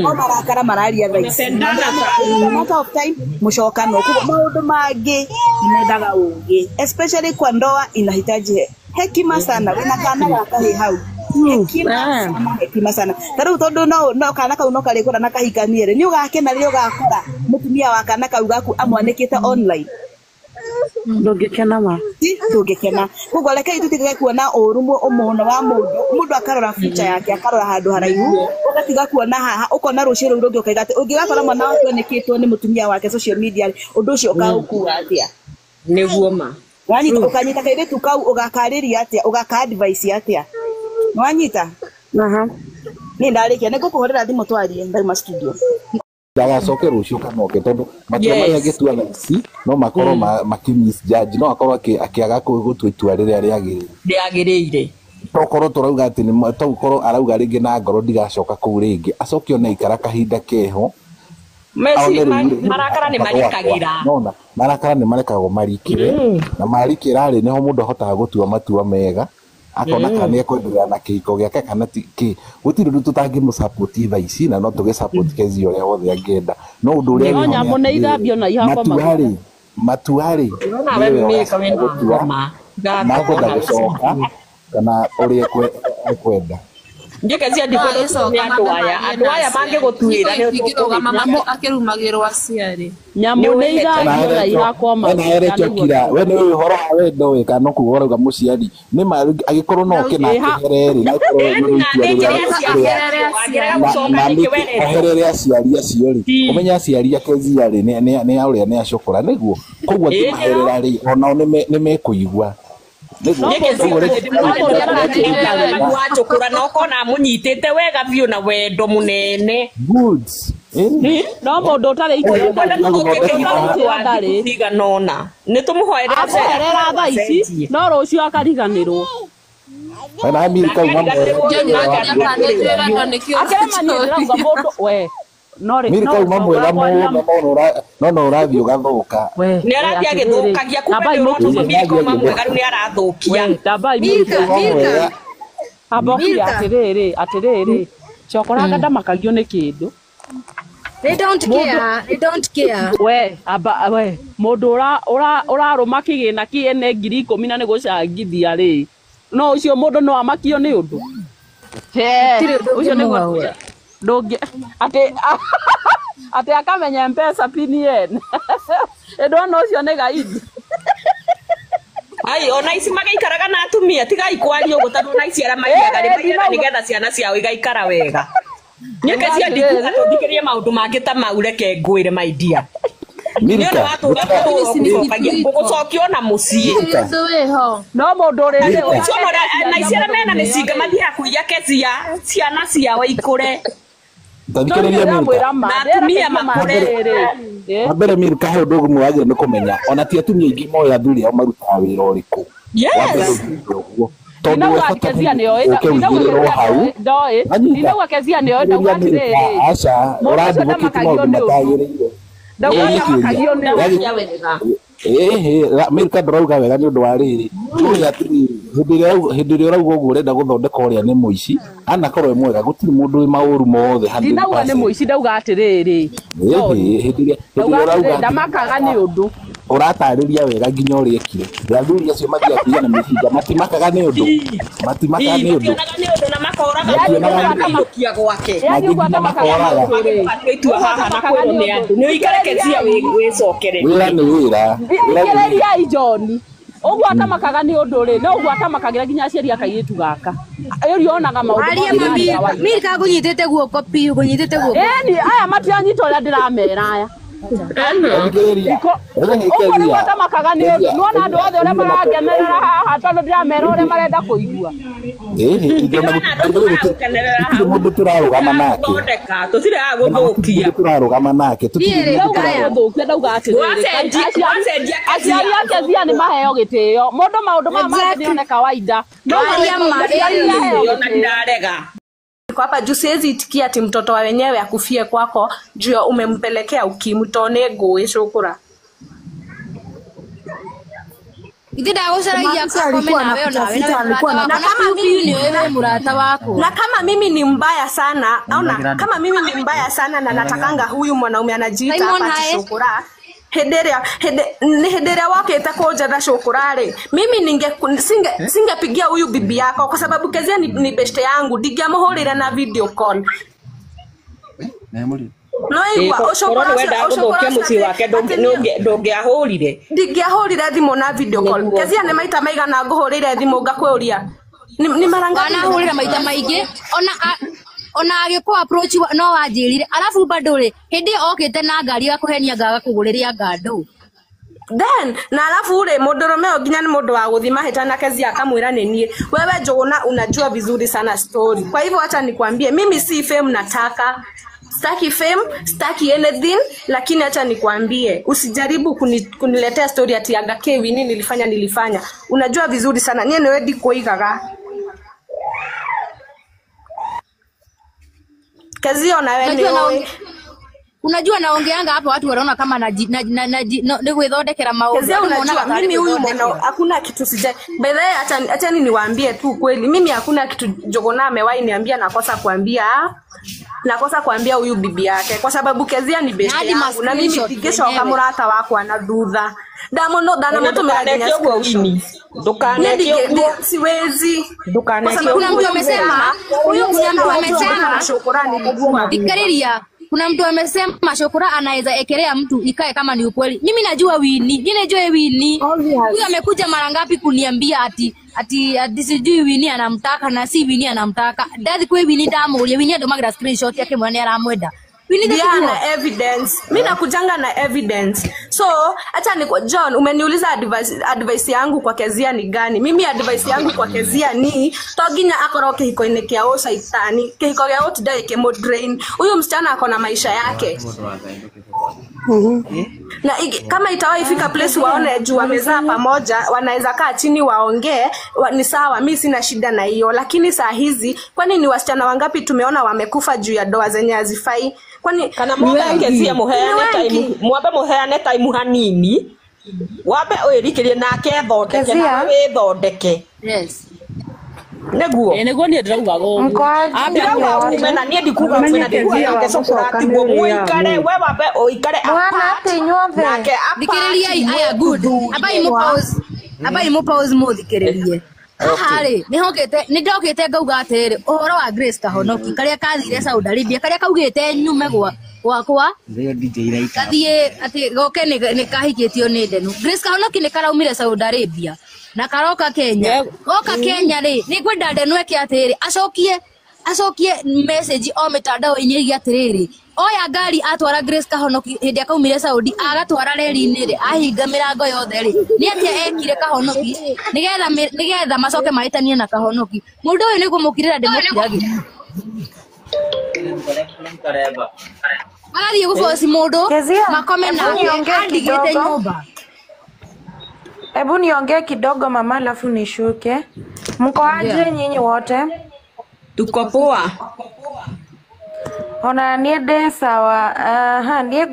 No marakara mararia thaa ici. Matter of time mũcokano. Koguo maũndũ mangĩ nĩmendaga ũgĩ especially kwa ndoa inahitaji hekima sana. Wĩna kana gaka hĩ hau. Hekima sana, hekima sana. Ta rĩu tondũ no kana kau no karĩkũra na kahikanie rĩ, nĩ ũgakena rĩrĩa ũgakora mũtumia wa kana kau gaku amwanĩkĩte online. Ndũngĩkena ma. Ndũngĩkena. Koguo rekei tũtige kuona ũru mũno wa mũndũ. Mũndũ akarora future yake, akarora handũ haraihu, ũgatiga kuona haha, ũkona rũciũ rũu rũngĩ ũkaiga atĩ ũngĩgakora mwana waku anĩkĩtwo nĩ mũtumia wake social media rĩ, ũndũ ũcio ũkaũkua atĩa? Nĩguo ma. Wanyita ũkanyita kairĩtu kau ũgakarĩria atĩa, ũgaka advice atĩa? Nĩwanyita? Niĩ ndarĩkia, nĩngũkũhũrĩra thimũ twarie ndauma studio. Ndagacoke rũciũ kana oke tondũ matua marĩa angĩtua thaa ici no makorwo makĩ-misjudge, no akorwo akĩaga gũtua itua rĩrĩa rĩagĩrĩire. Rĩagĩrĩire. Tokorwo tũrauga atĩ nĩ tokorwo arauga rĩngĩ na ngoro ndigacoka kũu rĩngĩ, acoke ona aikara kahinda keho. Marakara nĩ marikagĩra. Nona, marakara nĩ marekagwo marikĩre na marikĩra rĩ nĩho mũndũ ahotaga gũtua matua mega. Akona kana nĩekwenderea na kĩhiko gĩake kana ti kĩ. Gũtirĩ ũndũ tũtangĩmũ support thaa ici na no tũgĩ support Kezia ũrĩa wothe angĩenda. No ũndũ ũrĩa No wĩho nĩ nyamũ nĩ atĩrĩrĩ, ithambio na ihakwo maguta. matua rĩ Nawe nĩwe mĩka ũracoka wĩna gũtua ngoma. Makwenda gũcoka kana ũrĩa ekwenda. Njĩke cia ndikwenda nĩ andũ aya. Andũ aya mangĩgũtuĩra nĩ ingĩrũgama akĩrumagĩrwo aciari. Nyamũ nĩ iragio na irakwo maguta. Kira we nĩ ũĩ ũhoro wa wendo wĩ kana no kuga ũrauga mũciari nĩ ma agĩkorwo no oke na akĩhere rĩ na akorwo nĩ itua rĩrĩa oherere aciari acio rĩ ũmenye aciari a Kezia rĩ nĩ a ũrĩa nĩ acokora nĩguo koguo angĩmaherera rĩ onao nĩ mekũigua. Wacukura na ukona munyitite wega biũ na wendo munene. No mũndũ ũtarĩ ikiiganona nĩ tũmũhoere aherera thaa ici no rũciũ akariganĩrwo. Mirika uma mwega mũno no no ũrathiĩ ũgathũka. Nĩ arathiĩ agĩthũkagia kumbe nĩ ũratũma Mirika uma mwega rĩu nĩ arathũkia. Ambokia atĩrĩrĩ atĩrĩrĩ cokoraga ndamakagio nĩ kĩndũ. They don't care. They don't care. We aba we mũndũ ũrarũma kĩgĩna kĩene 10,000 na nĩ gũcangithia rĩ no ũcio mũndũ no amakio nĩ ũndũ. Ũcio nĩguo ndũngĩ atĩ atĩ akamenya M-Pesa pin yene ndona ũcio nĩ gaidi. Ai ona ici magaikaraga na atumia tigai kwaria ũguo tondũ ona ici arĩa maiyaga rĩ maiyaga nĩgetha ciana ciao igaikara wega. Nyeke cia ndikuga tũthikĩrĩrie maũndũ mangĩ ta mau reke ngwĩre my dear. Mirika gũcokio na mũciĩ no mũndũ ũrĩa na ici arĩa mena mĩcinga mathiaga kũiya Kezia ciana ciao ikũre. Tathikĩrĩria Mirika na atumia makũre. Wa mbere Mirika he ũndũ ũmwe wagĩrĩirwo nĩ kũmenya ona ti atumia aingĩ moĩ athuri ao marutaga wĩra ũrĩkũ. Tondũ we bata ũke ũigĩrĩrwo hau ndinauga Kezia nĩoĩ ndauga atĩrĩrĩ aca ũrandivũkĩtie maũndũ matagĩrĩire. Mirika ndũrauga wega nĩ ũndũ wa rĩrĩ ũrĩa atĩrĩrĩ hĩndĩ ĩrĩa ũrauga ũguo ũrenda gũthondeka ũrĩa nĩ mũici anakorwo e mwega gũtirĩ mũndũ wĩ maũru mothe 100%. Ndinauga nĩ mũici ndauga atĩrĩrĩ hĩndĩ ĩrĩa ũrauga ndamakaga nĩ ũndũ ũratarĩria wega nginya ũrĩa ekire athuri acio mathiaga kũiya na mĩcinga matimakaga nĩ ũndũ matimakaga nĩ ũndũ na makoraga makainũkia gwake itua haha na kwĩrwo nĩ andũ nĩ ũikare Kezia wĩcokere wĩra nĩ wĩra. Thikĩrĩriai John ũguo atamakaga nĩ ũndũ rĩ no ũguo atamakagĩra nginya aciari a kairĩtu gaka ũrĩa onaga maũndũ Mirika ngũnyitĩte guoko piũ ngũnyitĩte guoko. Ĩni aya matiranyita ũrĩa ndĩramera aya. Ũguo nĩguo atamakaga nĩ ũndũ nĩwona andũ othe ũrĩa marangenerera haha tondũ ndĩramera ũrĩa marenda kũigua. Gũtirĩ mũndũ tũrarũgama nake tũtirĩ a gũthũkia tũrarũgama nake tũtirĩ ndauga atĩrĩrĩ aciari a Kezia nĩ maheo gĩtĩo mũndũ maũndũ maya mangĩ nĩone kawaida no ndarega. Niko hapa juu siwezi itikia ati mtoto wa wenyewe akufie kwako juu ya umempelekea ukimwi tone ngũĩ cukura. Ithe ndagũcaragia akome nawe onawe na kama mimi ni wewe murata wako. Na kama mimi ni mbaya sana, ona kama mimi ni mbaya sana na natakanga huyu mwanaume anajiita hapa cukura. Hĩndĩ ĩrĩa wokĩte kũnjetha cukura rĩ mimi singepigia huyu bibi yako kwa sababu Kezia ni beste yangu ndingĩamũhũrĩra na video call. No igua ũcukura wendaga gũthũkia mũciĩ wake ndũngĩahũrire ndingĩahũrire thimũ na video call. Kezia nĩ maita maigana ngũhũrĩire thimũ ngakwĩũria nĩ mara ngapi wanahũrĩra maita maingĩ ona ona agĩkũ approach no wanjĩrire arabu bado rĩ hĩndĩ ĩyo okĩte na ngari ya kũhenia ngaga kũgũrĩria ngandũ then na alafu ule mũndũrũme ũyũ nginya nĩ mũndũ wa gũthiĩ mahĩtana Kezia akamwĩra nĩ niĩ wewe Njũgũna unajua vizuri sana story kwa hivyo acha nikwambie mimi si fame nataka sitaki fame sitaki anything lakini acha nikwambie usijaribu kuniletea story ati anga kewi nini nilifanya unajua vizuri sana niĩ nĩwe ndikũigaga Kezia na wewe ni unajua naongeanga hapa watu wanaona kama na gwithondekera maundu. Kezia unajua mimi huyu mwana hakuna kitu sija by the way acha niwaambie tu kweli mimi hakuna kitu Njũgũna amewahi niambia nakosa kuambia nakosa kuambia huyu bibi yake kwa sababu Kezia ni best yangu na mimi ndigicoka murata wakwa na thutha Ndamuno ndanamutumira nginya Ndũkaneke ũguo Winnie. Ndũkaneke Niĩ ũguo. siwezi. Ndũkaneke Kuna mtu ũguo. amesema, Huyu kuna mtu amesema, Shukura nilijua. Thikiriria, kuna mtu amesema Shukura anaweza ekelea mtu ikae kama ni ukweli. Mimi najua Winnie, mimi najua Winnie. Huyu amekuja mara ngapi kuniambia ati ati ati sijui Winnie anamtaka na si Winnie anamtaka. Ndathi kwi Winnie ndamuria, Winnie andumagira screenshot yake mwana aramwenda. Winnie Dia ndatigwo. na evidence. Mi nakujanga na evidence. So, acha ni John, umeniuliza advice yangu kwa Kezia ni gani? Mimi advice yangu kwa Kezia ni to nginya akorwo kihiko-inĩ kĩa ũcaitani, kihiko gĩa gũtinda gĩkĩmũ-drain. Huyu msichana ako na maisha yake. Na kama itawahi fika place waone juu wamezaa pamoja, wanaweza kaa chini waongee, ni sawa, mi sina shida na hiyo. Lakini saa hizi, kwani ni wasichana wangapi tumeona wamekufa juu ya ndoa zenye hazifai? Kwani Kana mwambe Kezia muheane time, mwambe muheane time hanini. Wambe wĩrikĩrie nake ethondeke Kezia. nawe wĩthondeke. Yes. Nĩguo. Ĩ nĩguo niĩ ndĩraugaga ũguo. Mkoaje Ambe Ndirauga wote? ume na niĩ ndikuga Ũmenye ume na ndikuga Kezia nake wa Cukura tiguo gũcokanĩrĩra mũikare nũ? we wambe ũikare Mwana apart atĩ inyuothe. nake apart Thikiriria aya good. Abai mu pause. Abai mu pause muthikiririe. Haha rĩ, nĩhokĩte nĩndokĩte ngauga atĩrĩrĩ, ũhoro wa Grace Kahonoki karĩa kathire Saudi Arabia karĩa kaugĩte nyume gwa gwakwa gathiĩ atĩ goke nĩ kahikĩtio nĩ Ndenu. Grace Kahonoki nĩ karaumire Saudi Arabia na karoka Kenya. Goka Kenya rĩ, nĩ ngwenda Ndenu eke atĩrĩrĩ, acokie message o mitandao-inĩ ĩgiĩ atĩrĩrĩ, oya ngari atwara Grace Kahonoki hĩndĩ ĩrĩa kaumire Saudi agatwara reri-inĩ rĩ, ahinga mĩrango yothe rĩ, nĩ atĩa ekire Kahonoki nĩgetha macoke mahĩtanie na Kahonoki. Mũndũ ũyũ nĩ kũmũkirĩra ndĩmũkiragĩra. Agathiĩ gũboci mũndũ Kezia, makome hebu nake niongee andigĩte kidogo. nyũmba. Hebu niongee kidogo mama, alafu nishuke. Mko aje nyinyi wote? Tuko poa. Ona niĩ ndĩ sawa. Aha, niĩ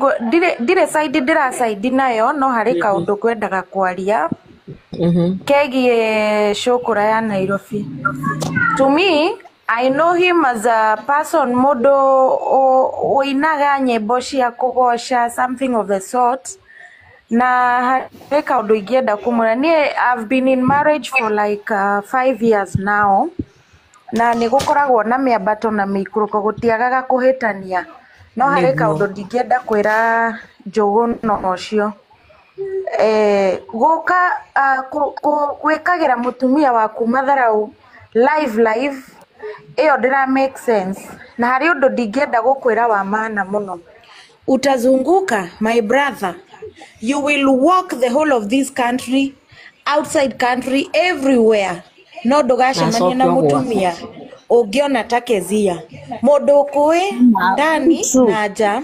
ndirĩ side ndĩracaidi nayo no harĩ kaũndũ ngwendaga kwaria kegiĩ Shukura ya Nairobi. To me, I know him as a person mũndũ ũinaga nyĩmbo cia kũgoca something of the sort na harĩ kaũndũ ingĩenda kũmwĩra. Niĩ I've been in marriage for like 5 years now na nĩ gũkoragwo na mĩambato na mĩikũrũko gũtiagaga kũhĩtania no harĩ Nĩguo. kaũndũ ndingĩenda kwĩra Njũgũna ũcio gũka gwĩkagĩra mũtumia waku matharau live live ĩyo ndĩra make sense na harĩ ũndũ ndingĩenda gũkwĩra wa maana mũno. Utazunguka my brother, you will walk the whole of this country, outside country, everywhere, no ndũgacemania na Nacokio gwaku. mũtumia ũngĩona ta Kezia, mũndũ ũkũĩ ndani na nja.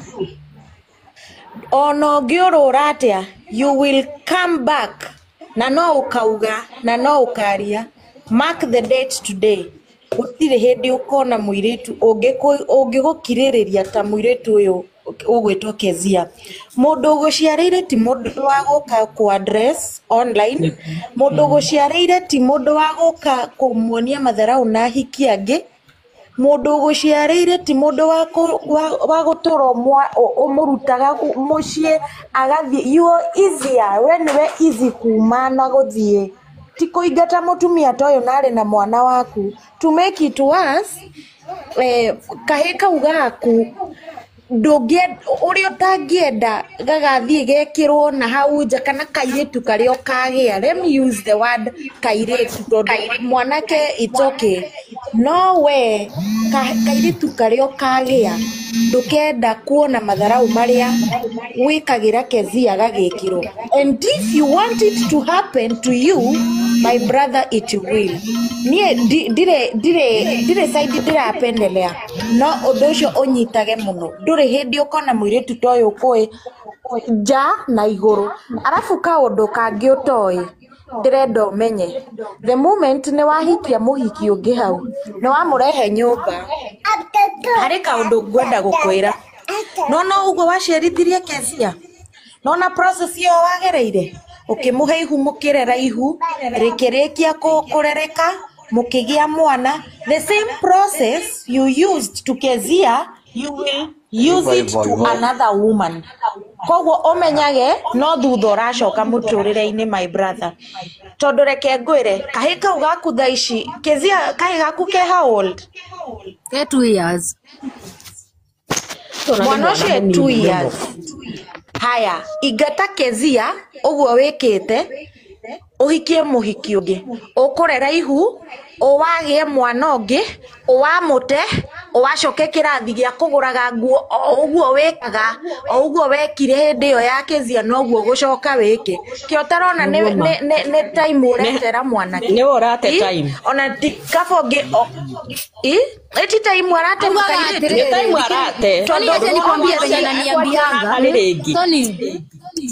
Ona ũngĩũrũra atĩa, you will come back na no ũkauga na no ũkaria. Mark the date today. Gũtirĩ hĩndĩ ũkona mũirĩtu ũngĩgũkirĩrĩria ta mũirĩtu ũyũ ũgwĩtwo Kezia. Mũndũ ũgũciarĩire ti mũndũ wa gũka kũ address online, mũndũ ũgũciarĩire ti mũndũ wa gũka kũmuonia matharau na ahiki angĩ, mũndũ ũgũciarĩire ti mũndũ wa gũtũra ũmũrutaga mũciĩ agathiĩ. You are easier, we nĩwe easy kuma na gũthiĩ, ti kũingata mũtumia ta ũyũ na arĩ na mwana waku. To make it worse, kahĩ kau gaku ũrĩa ũtangĩenda gagathiĩ gekĩrwo na hau nja kana kairĩtu karĩa ũkagĩa, let me use the word kairĩtu tondũ mwanake it's okay, no we kairĩtu karĩa ũkagĩa ndũkenda kuona matharau marĩa wĩkagĩra Kezia gagĩkĩrwo. And if you want it to happen to you my brother, it will. Niĩ ndirĩ side ndĩrapendelea, no ũndũ ũcio ũnyitage mũno. Ndũrĩ hĩndĩ ũkona mũirĩtu ta ũyũ ũkũĩ nja na igũrũ. Arabu kaũndũ kangĩ ũtoĩ ndĩrenda ũmenye, the moment nĩ wahikia mũhiki ũngĩ hau nĩ wamũrehe nyũmba, harĩ kaũndũ ngwenda gũkwĩra. No no ũguo waciarithirie Kezia, nona process ĩyo wagereire ũkĩmũhe ihu mũkĩrera ihu rĩkĩrĩkia kũrereka mũkĩgĩa mwana, the same process you used to Kezia you will Use Hivyo it hivyo to hivyo. another woman. Koguo ũmenyage no thutha ũracoka mũtũrĩre-inĩ my brother. Tondũ reke ngwĩre kahĩ kau gaku thaa ici Kezia, kahĩ gaku ke how old? Ke 2 years. Mwana Tona nĩ ũcio mwana e 2 mũnini mũno. years. Haya, ingata Kezia ũguo wĩkĩte, ũhikie mũhiki ũngĩ, ũkũrera ihu, ũwagĩe mwana ũngĩ, ũwamũte, ũwacoke kĩrathi gĩa kũgũraga nguo o ũguo wĩkaga, o ũguo wekire hĩndĩ ĩyo ya Kezia noguo ũgũcoka wĩke. Kĩo ũtarona nĩ Nĩguo ma. nĩ nĩ nĩ time ũretera mwanake. Nĩwe ũrate Ĩ? time. Ona ti kaba ũngĩ ĩ? Ĩ ti time arate Augaga mũkairĩtu? Nĩ atĩrĩrĩ, time arate. Toni, Tondũ acha nikwambie venye Akwanjia ananiambianga. harĩ rĩngĩ. Toni,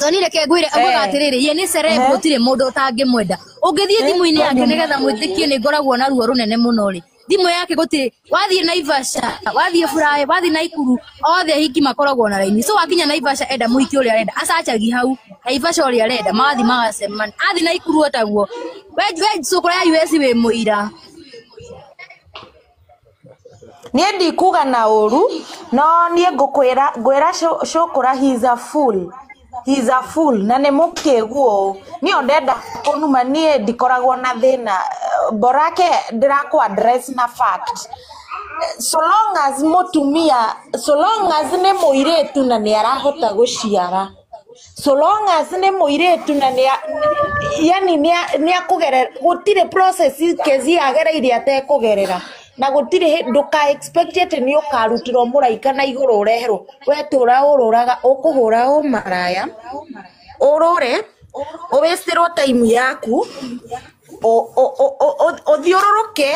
Toni reke ngwĩre, augaga eh atĩrĩrĩ, ye nĩ celeb, eh gũtirĩ mũndũ ũtangĩmwenda. Ũngĩthiĩ thimũ-inĩ yake nĩgetha mwĩtĩkie nĩ ngoragwo na ruo rũnene mũno rĩ, thimũ yake gũtirĩ, wathiĩ Naivasha, wathiĩ Furahi, wathiĩ Naikuru, othe ahiki makoragwo na raini. So wakinya Naivasha enda mũhiki ũrĩa arenda, acacagi hau Naivasha ũrĩa arenda, magathiĩ magacemania. Athiĩ Naikuru otaguo. We cũkũra ya US wĩ mũira. Niĩ ndikuga na ũru no niĩ ngũkwĩra ngwĩra cũkũra he's a fool. He's a fool na nĩ mũkĩgu ũũ. Niĩ ndenda kũnuma niĩ ndikoragwo na thĩna borake ndĩrakũ address na fact. So long as mũtumia, so long as nĩ mũirĩtu na nĩ arahota gũciara, so long as nĩ mũirĩtu na nĩ yani nĩ akũgerera, gũtirĩ process Kezia agereire atekũgerera, na gũtirĩ ndũka expect atĩ nĩ ũkarutĩrwo mũraika na igũrũ ũreherwo. We tũra ũrũraga ũkũhũra ũmaraya ũrũre ũwĩstĩrwo time yaku ũthiũrũrũke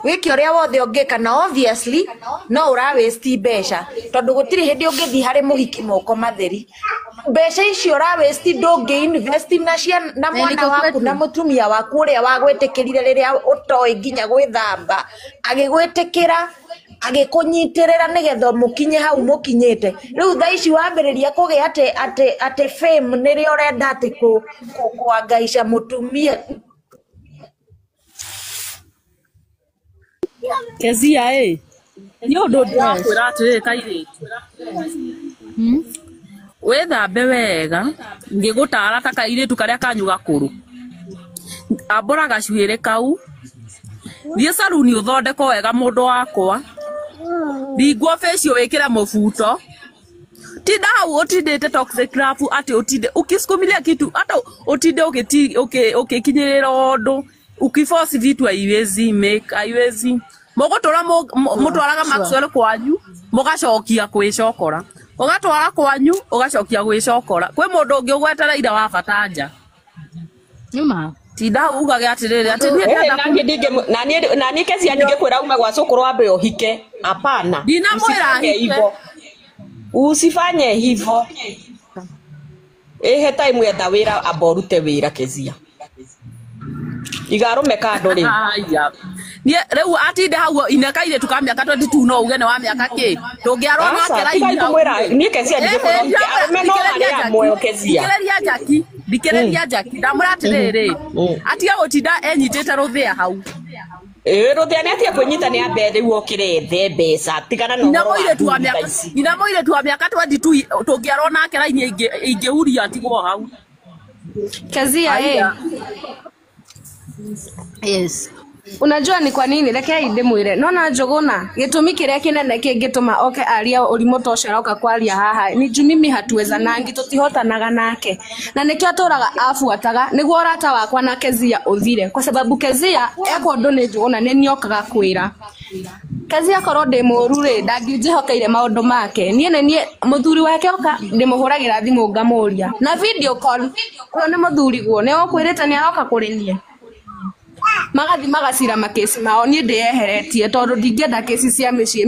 wĩke ũrĩa wothe ũngĩka, na obviously no ũra waste mbeca tondũ gũtirĩ hĩndĩ ũngĩthiĩ harĩ mũhiki moko matheri. Mbeca icio ũra waste ndũngĩ invest na ciana na Na mwana nĩkĩo waku na kwetu. mũtumia waku ũrĩa wagwĩtĩkĩrire rĩrĩa ũtoĩ nginya gwĩthamba, agĩgwĩtĩkĩra agĩkũnyitĩrĩra nĩgetha mũkinye hau mũkinyĩte. Rĩu thaa ici wambĩrĩria kũgĩa atĩ atĩ atĩ fame nĩrĩo ũrenda atĩ kũangaica mũtumia. Kezia ĩ nĩ ũndũ Yes. ndĩrakwĩra atĩrĩrĩ kairĩtu, wĩthambe wega ngĩgũtara ta kairĩtu karĩa kanyu gakũrũ, ambũra gacuĩrĩ kau, thiĩ caruni ũthondekwo wega mũndũ wakwa, ringwo facial wĩkĩre mũbuto, tinda hau ũtindĩte toxic love atĩ ũtinde ukisukumilia kitu hata ũtinde ũgĩkinyĩrĩra ũndũ ukiforce vitu haiwezi make haiwezi mũgũtũra mũtwaraga Sure. Maxwell kwanyu mũgacokia kwĩcokora, ũgatwara kwanyu ũgacokia gwĩcokora kwĩ mũndũ ũngĩ ũgwetereire wa bata nja. Nĩma. Tinda hau ugage atĩrĩrĩ atĩ niĩ Ĩhĩ, ndĩrenda naniĩ ndingĩ naniĩ Kezia ndingĩkwĩra ume gwa cũkũrũ wambe ũhike. Hapana, ndinamwĩra usifanye ahike. hivyo, usifanye hivyo. Ĩhe time etha wĩra amba ũrute wĩra Kezia, igarũme kando rĩu. Aya. Niĩ rĩu atinde hau ine kairĩtu ka mĩaka 22 no uge nĩ wa mĩaka kĩ tũngĩarwo Aca, nake tigai raini hau kũmwĩra rĩ. niĩ Kezia ndingĩkwĩra ũhike, arũme no Thikĩrĩria marĩ Jackie, amwe Kezia. thikĩrĩria Jackie, thikĩrĩria Jackie, ndamwĩra atĩrĩrĩ, atige gũtinda enyitĩte rũthĩa hau. Ĩĩ rũthĩa nĩ atige kwĩnyita nĩ ambe rĩu okĩre ethe mbeca, tigana na Nginya ũhoro wa mũirĩtu wa athuri thaa mĩaka ici. nginya mũirĩtu wa mĩaka 22 tũngĩarwo nake raini ingĩhuria atigwo hau. Kezia eh. Aya. Yes. Unajua ni kwa nini? Rekei ndimwire nona Njuguna gĩtũmi kĩrĩa kĩnene kĩngĩtũma oke aria ũrimũ ta ũcio aroka kwaria haha ni juu mimi hatuwezanangi, tũtihotanaga nake na nĩkĩo atũraga abuataga nĩguo ũrata wakwa na Kezia ũthire, kwa sababu Kezia ekwo ũndũ nĩ Njuguna nĩ niĩ okaga kwĩra Kezia korwo ndĩ mũru rĩ ndangĩnjĩhokeire maũndũ make. Niĩ nĩ niĩ mũthuri wake oka ndĩmũhũragĩra thimũ ngamũria na video call, ũyũ nĩ mũthuriguo nĩ ũkwĩrĩte nĩ aroka kũrĩ niĩ, magathi magacira makesi mao. Niĩ ndĩyeheretie tondũ ndingĩenda kesi cia mĩciĩ.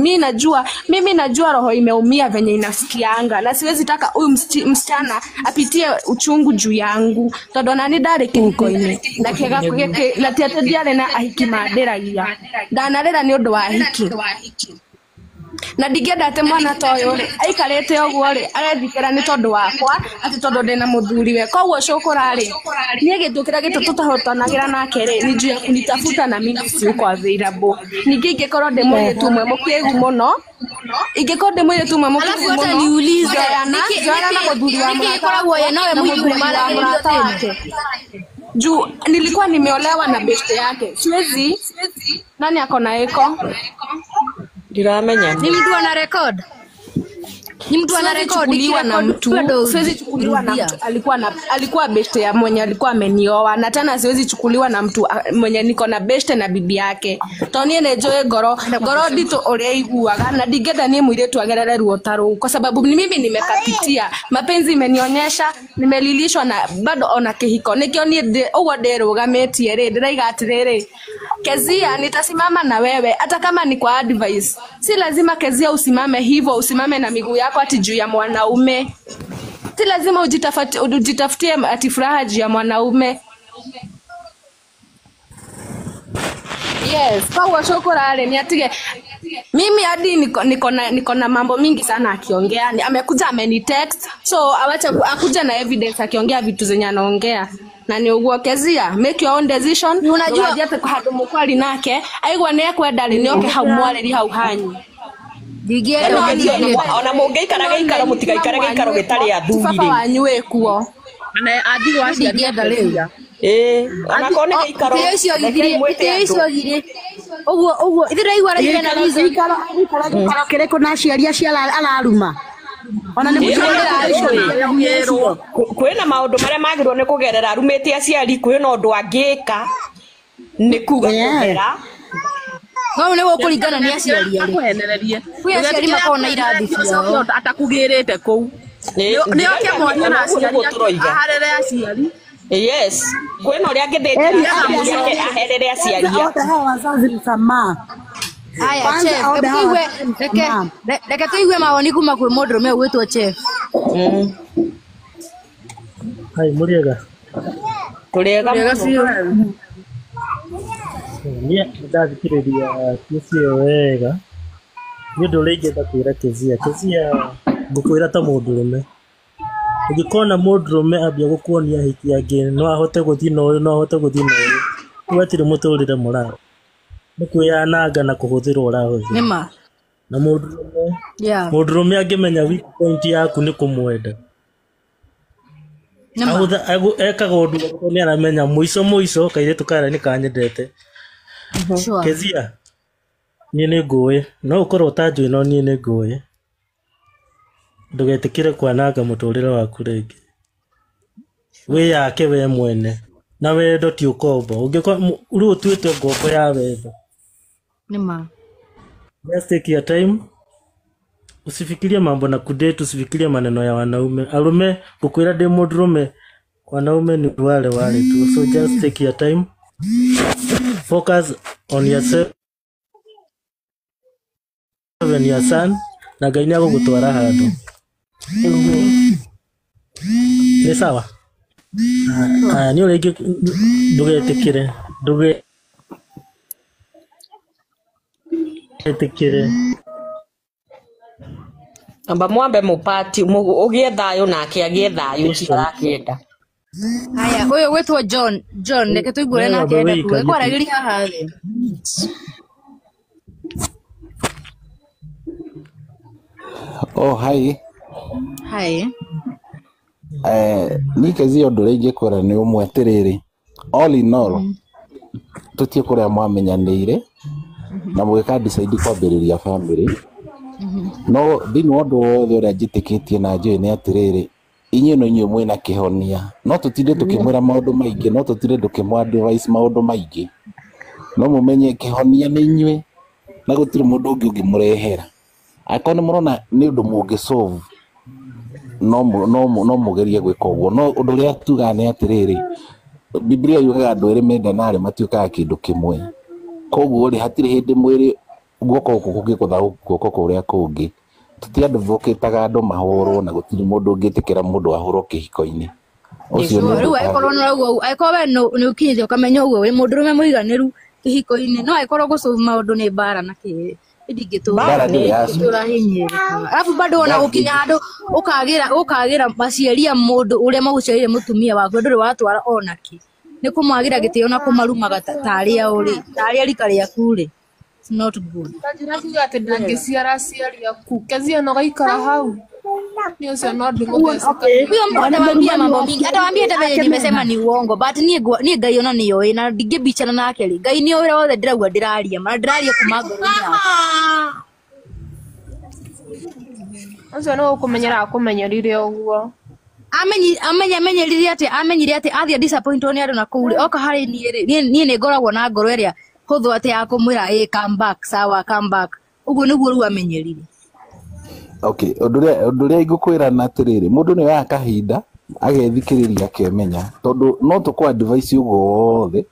Mimi najua roho imeumia venye inasikianga na siwezi taka huyu msichana apitie uchungu juu yangu tondũ ona nĩ ndarĩ kĩhiko-inĩ na kĩega na ti atĩ ndiarĩ na ahiki mandĩragia, ndanarĩra nĩ ũndũ wa ahiki na ndingĩenda atĩ mwana ta ũyũ rĩ aikarĩte ũguo rĩ arethikĩra nĩ tondũ wakwa atĩ tondũ ndĩna mũthuri we. Koguo cũkũra rĩ niĩ gĩtũ kĩrĩa gĩtũ tũtahotanagĩra nake rĩ ni juu ya kunitafuta na mimi siuko available. Ningĩ ingĩkorwo ndĩ mũirĩtu ũmwe mũkĩgu mũno Ingĩkorwo ndĩ mũirĩtu ũmwe Alafu mũkĩgu hata mũno, niulize, njoyana njoyana na mũthuri wa nĩkĩ mũrata ĩkoragwo ye wakwa nowe na mũirĩtu mũthuri wa maragĩrĩrio mũrata thĩna? wake. Juu nilikuwa nimeolewa na beshte yake, siwezi. Nani ako na eko? Ndiramenya. Ni mtu ana record. Ni mtu ana Siwezi record chukuliwa na ikirekod mtu, bado siwezi chukuliwa na rudia. mtu alikuwa na alikuwa beshte ya mwenye alikuwa amenioa, na tena siwezi chukuliwa na mtu mwenye niko na beshte na bibi yake to niĩ nĩ njũĩ ngoro ngoro nditũ ũrĩa iguaga na ndingĩenda niĩ mũirĩtu agerere ruo ta rũu kwa sababu ni mimi nimekapitia mapenzi imenionyesha nimelilishwa na bado ona kĩhiko nĩkĩo niĩ ũguo ndĩrũgamĩtie rĩ ndĩraiga atĩrĩrĩ Kezia, nitasimama na wewe hata kama ni kwa advice. Si lazima Kezia usimame hivyo, usimame na miguu yako ati juu ya mwanaume. Si lazima ujitafutie ati furaha juu ya mwanaume. Yes, koguo Shukura rĩ nĩ atige. Mimi hadi niko na mambo mingi sana akiongea. Amekuja amenitext. So awacha akuja na evidence akiongea vitu zenye anaongea. Na nĩ ũguo Kezia, make your own decision. Unajua Ndũgathiĩ atĩ handũ mũkwari nake, aigua nĩ ekwenda rĩ nĩ oke hau mwarĩri hau hanyu. Ndingĩenda Ĩno nĩ Ona mũngĩikara ĩno gĩikaro nĩ mũtigaikare mama gĩikaro wanyu gĩtarĩ wĩkuo, ti athuri baba rĩu. wanyu wĩkuo. Na athirwo aciari ndingĩenda rĩu. Kezia. Ĩĩ, onakorwo nĩ gĩikaro Itĩo icio rekei githire, mwĩte itĩo andũ. icio githire. Ũguo ũguo ithe ndaigua araigire na Gĩikaro reason. gĩikaro gĩikaro gĩikaro kĩrĩkũ na aciari acio araruma ona nĩ Ĩĩ, mũtũrĩre nĩ ũcio njũĩ. Kwĩna maũndũ marĩa magĩrĩirwo nĩ kũgerera arumĩte aciari kwĩna ũndũ angĩka nĩ kuga kũgera No nĩ gũkũringana nĩ aciari arĩ. Akũhenererie. Kwĩ aciari makoragwo na irathi ciao. Atakugĩrĩte kũu. Ĩĩ, Nĩ oke ndĩrauga mwarie na ona ũguo aciari nĩguo ake, tũroiga. aharere aciari. Yes, kwĩna ũrĩa angĩthĩnjĩra Eri aciari ambe ake aherere aciari kwanza ake. ombe hawa wazazi msamaha. Haya Kwanza chef, ombe hebu hawa tuigue wazazi reke msamaha. reke tuigue mawoni kuma kwĩ mũndũrũme ũgwĩtwo chef. Hai mũrĩega. Tũrĩega Tũrĩega mũno. biũ. Niĩ nĩndathikĩrĩria kesi ĩyo wega. Nĩ ũndũ ũrĩa ingĩenda kwĩra Kezia. Kezia ngũkwĩra ta mũndũrũme. Ũngĩkona mũndũrũme ambia gũkuonia ahiki angĩ no ahote gũthiĩ na ũyũ no ahote gũthiĩ na ũyũ. Rĩu hatirĩ mũtũrĩre mũrara. Nĩ kwĩyananga na kũhũthĩrwo ũrahũthĩrwo. Nĩma. Na mũndũrũme Yeah. mũndũrũme angĩmenya weak point yaku nĩ kũmwenda. Nĩma. Ahũtha ekaga ũndũ angĩkorwo nĩ aramenya mũico mũico kairĩtu karĩa nĩ kanyendete. Sure. Kezia, niĩ nĩ ngũĩ no ũkorwo ũtanjũĩ no niĩ nĩ ngũĩ ndũgetĩkĩre kwananga mũtũrĩre waku rĩngĩ wĩyake we mwene na wendo ti ũkombo ũngĩkorwo rĩu ũtuĩte ngombo ya wendo. Nĩma. Just take your time, usifikirie mambo na kudate, usifikirie maneno ya wanaume arume ngukwĩra ndĩ mũndũrũme wanaume ni wale wale tu, so just take your time, focus on yourself and your son na Ngai nĩ agũgũtwara handũ nĩ sawa. Aya nĩ ũrĩa ingĩ ndũgetĩkĩre ndũgetĩkĩre Amba mwambe mũpati ũgĩe thayũ nake agĩe thayũ ũcio arakĩenda. Haya, ũyũ gwĩtwo John. John, reke tũigue ũrĩa we nake wambe enda kuga. wĩikarie Ekwaragĩria haha thĩ. Oh, hi. Hi. Niĩ Kezia ũndũ ũrĩa ingĩkwĩra nĩ ũmwe atĩrĩrĩ, all in all tũtiĩ kũrĩa mwamenyanĩire na mũgĩka decide kwambĩrĩria family no thĩinĩ wa ũndũ wothe ũrĩa njĩtĩkĩtie na njũĩ nĩ atĩrĩrĩ inyuĩ no inyuĩ mwĩna kĩhonia no tũtinde tũkĩmwĩra maũndũ maingĩ no tũtinde tũkĩmũ advise maũndũ maingĩ no mũmenye kĩhonia nĩ inyuĩ na gũtirĩ mũndũ ũngĩ ũngĩmũrehera angĩkorwo nĩ mũrona nĩ ũndũ mũngĩ solve no mũgerie gwĩka ũguo no ũndũ ũrĩa tugaga nĩ atĩrĩrĩ Biblia yugaga andũ erĩ mendanarĩ matuĩkaga kĩndũ kĩmwe koguo rĩ hatirĩ hĩndĩ mwĩrĩ guoko gũkũ kũngĩgũtha guoko kũrĩa kũngĩ tũtiadvocataga andũ mahũrwo na gũtirĩ mũndũ ũngĩtĩkĩra mũndũ ahũrwo kĩhiko-inĩ ũcio nĩ Sure. ũndũ Rĩu angĩkorwo nĩ ũraigua angĩkorwo we nĩ ũkinyĩte ũkamenya ũguo wĩ mũndũrũme mũiganĩru kĩhiko-inĩ no angĩkorwo gũsolve maũndũ nĩ mbara na kĩ Mbara ndingĩtũra ndĩrĩ yacu ndingĩtũra hinyĩrĩkaga arabu bado ona mbara gũkinya handũ ũkagĩra maciari a mũndũ ũrĩa magũciarire mũtumia waku ndũrĩ watwara onakĩ nĩ kũmagĩra gĩtĩo na kũmarumaga tarĩa ũrĩ tarĩa rika rĩaku rĩ. It's not good. Kanjĩra akiuga atĩ ndangĩciara aciari aku Kezia no gaikara hau nĩ ũcio no ndĩmũthece Huyo mtu atawaambia mambo mingi, atawaambia hata venye nimesema ni uongo, but niĩ Ngai ona nĩoĩ na ndingĩbichana nake rĩ. Ngai nĩoĩ ũrĩa wothe ndĩrauga ndĩraria, ma ndĩraria kuma ngoro-inĩ yakwa. Ũcio nĩ gũkũmenyera akũmenyerire ũguo. Amenye amenyerire atĩ amenyire atĩ athiĩ disappointwo nĩ andũ na kũu rĩ, oka harĩ niĩ rĩ, niĩ nĩ ngoragwo na ngoro ĩrĩa hũthũ atĩ ya kũmwĩra ĩ come back, sawa come back. Ũguo nĩguo rĩu amenyerire. Okay, ũndũ ũrĩa ingũkwĩra na atĩrĩrĩ, mũndũ nĩ oyaga kahinda agethikĩrĩria akemenya, tondũ no tũkũ advice ũguo wothe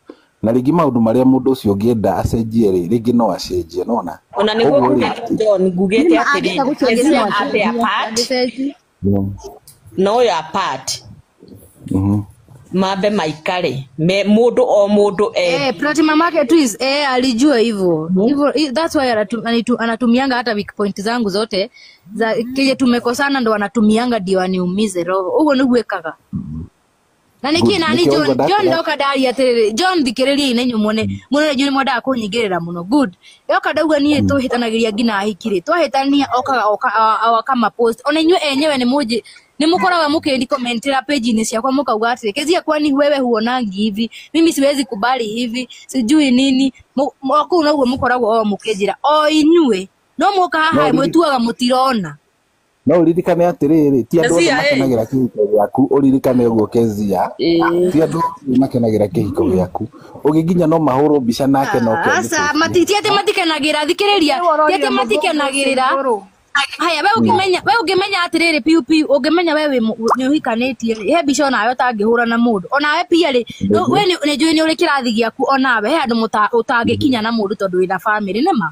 na rĩngĩ maũndũ marĩa mũndũ ũcio ũngĩenda acenjie rĩ, rĩngĩ no acenjie, nona Ona nĩguo Ũguo rĩ, ngugĩte John, ngugĩte atĩrĩrĩ, Kezia ambe apart na ũyũ apart mambe maikare me mũndũ o mũndũ e Eh, Platinum mamake tu is alijua hivyo. Hivyo that's why anatumianga hata weak point zangu zote za kile tumekosana ndo anatumianga ndio aniumize roho. Uguo nĩguo ekaga. Na niki Good, nani nĩkĩo John ũguo John ndakĩra ndoka ndaria atiriri John thikĩrĩria ine nyumone muno nĩ mwendaga kũnyingĩrĩra mũno good yoka ndauga niĩ tũhĩtanagĩria nginya ahiki rĩ twahĩtania okaga oka awaka post ona inyuĩ enyewe nĩ mũnjĩ nĩ mũkoragwo mũkĩndi commentera page-inĩ ciakwa mũkauga atĩrĩ Kezia kwani wewe huonangi hivi mimi siwezi kubali hivi sijui nini kũu noguo mũkoragwo o mũkĩnjĩra o inyuĩ no mũka No haha ũriri- mwĩtuaga mũtirona no ũririkane atĩrĩrĩ, ti andũ othe Kezia ĩ makenagĩra kĩhiko gĩaku, ũririkane ũguo Kezia, ti andũ othe makenagĩra kĩhiko gĩaku, ũngĩ nginya no mahũrwo mbica nake no Aca, kemũposti. ti atĩ matikenagĩra thikĩrĩria Nĩ ti ũrorire atĩ mũthũngũ ũcio matikenagĩrĩra igũrũ. Haya, we ũngĩmenya we ũngĩmenya atĩrĩrĩ piu piu ũngĩmenya we nĩ ũhikanĩtie rĩ he mbica onawe ũtangĩhũra na mũndũ onawe pia rĩ we nĩ njũĩ nĩ ũrĩ kĩrathi gĩaku onawe he handũ ũtangĩkinya na mũndũ tondũ wĩna bamĩrĩ nĩma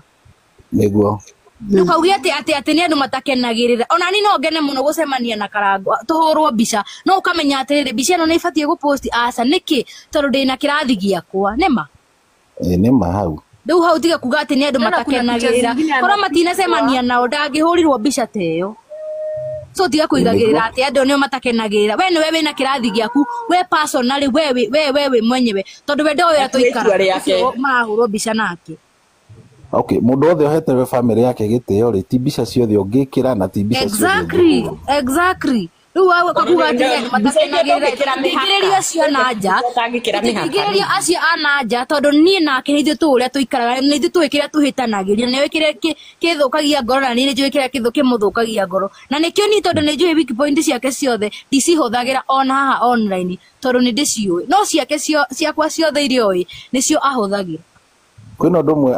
Nĩguo. ndũkauge atĩ atĩ atĩ nĩ andũ matakenagĩrĩra ona ni no ngene mũno gũcemania na karango tũhũrwo mbica no ũkamenya atĩrĩrĩ mbica ĩno nĩ ĩbatiĩ gũposti aca nĩkĩ tondũ ndĩna kĩrathi gĩakwa nĩma Ĩ nĩma hau. rĩu hau tiga kuga atĩ nĩ andũ Tena kuna picha matakenagĩrĩra zingine korwo anapigwa. matinacemania nao ndangĩhũrirwo mbica ta ĩyo so tiga kũigagĩrĩra atĩ andũ nĩo matakenagĩrĩra we nĩwe wĩna kĩrathi gĩaku we personally we we wĩ mwenyewe tondũ we ndoĩ ũrĩa Atue itua tũikaraga rĩake. ũcio marahũrwo mbica nake. Okay, mũndũ wothe ũhete we bamĩrĩ yake gĩtĩo rĩ, ti mbica ciothe ũngĩkĩra na ti mbica ciothe Exactly, ũngĩhũra. exactly. Rĩu wewe ũkakuga atĩ nĩ andũ Mbica ingĩ matakenagĩrĩra ndũngĩkĩra tũtingĩingĩrĩrio mĩhaka acio a na nja ũtangĩkĩra mĩhaka tũtingĩingĩrĩrio acio a na nja tondũ niĩ nake nĩ ithuĩ tũĩ ũrĩa tũikaraga nĩ ithuĩ tũĩ kĩrĩa tũhĩtanagĩria na nĩũĩ kĩrĩa kĩthũkagia ngoro na niĩ nĩ njũĩ kĩrĩa kĩmũthũkagia ngoro na nĩkĩo niĩ tondũ nĩ njũĩ weak point ciake ciothe ndicihũthagĩra ona haha online tondũ nĩ ndĩciũĩ no ciake ciakwa ciothe iria oĩ nĩcio ahũthagĩra. Kwĩna ũndũ ũmwe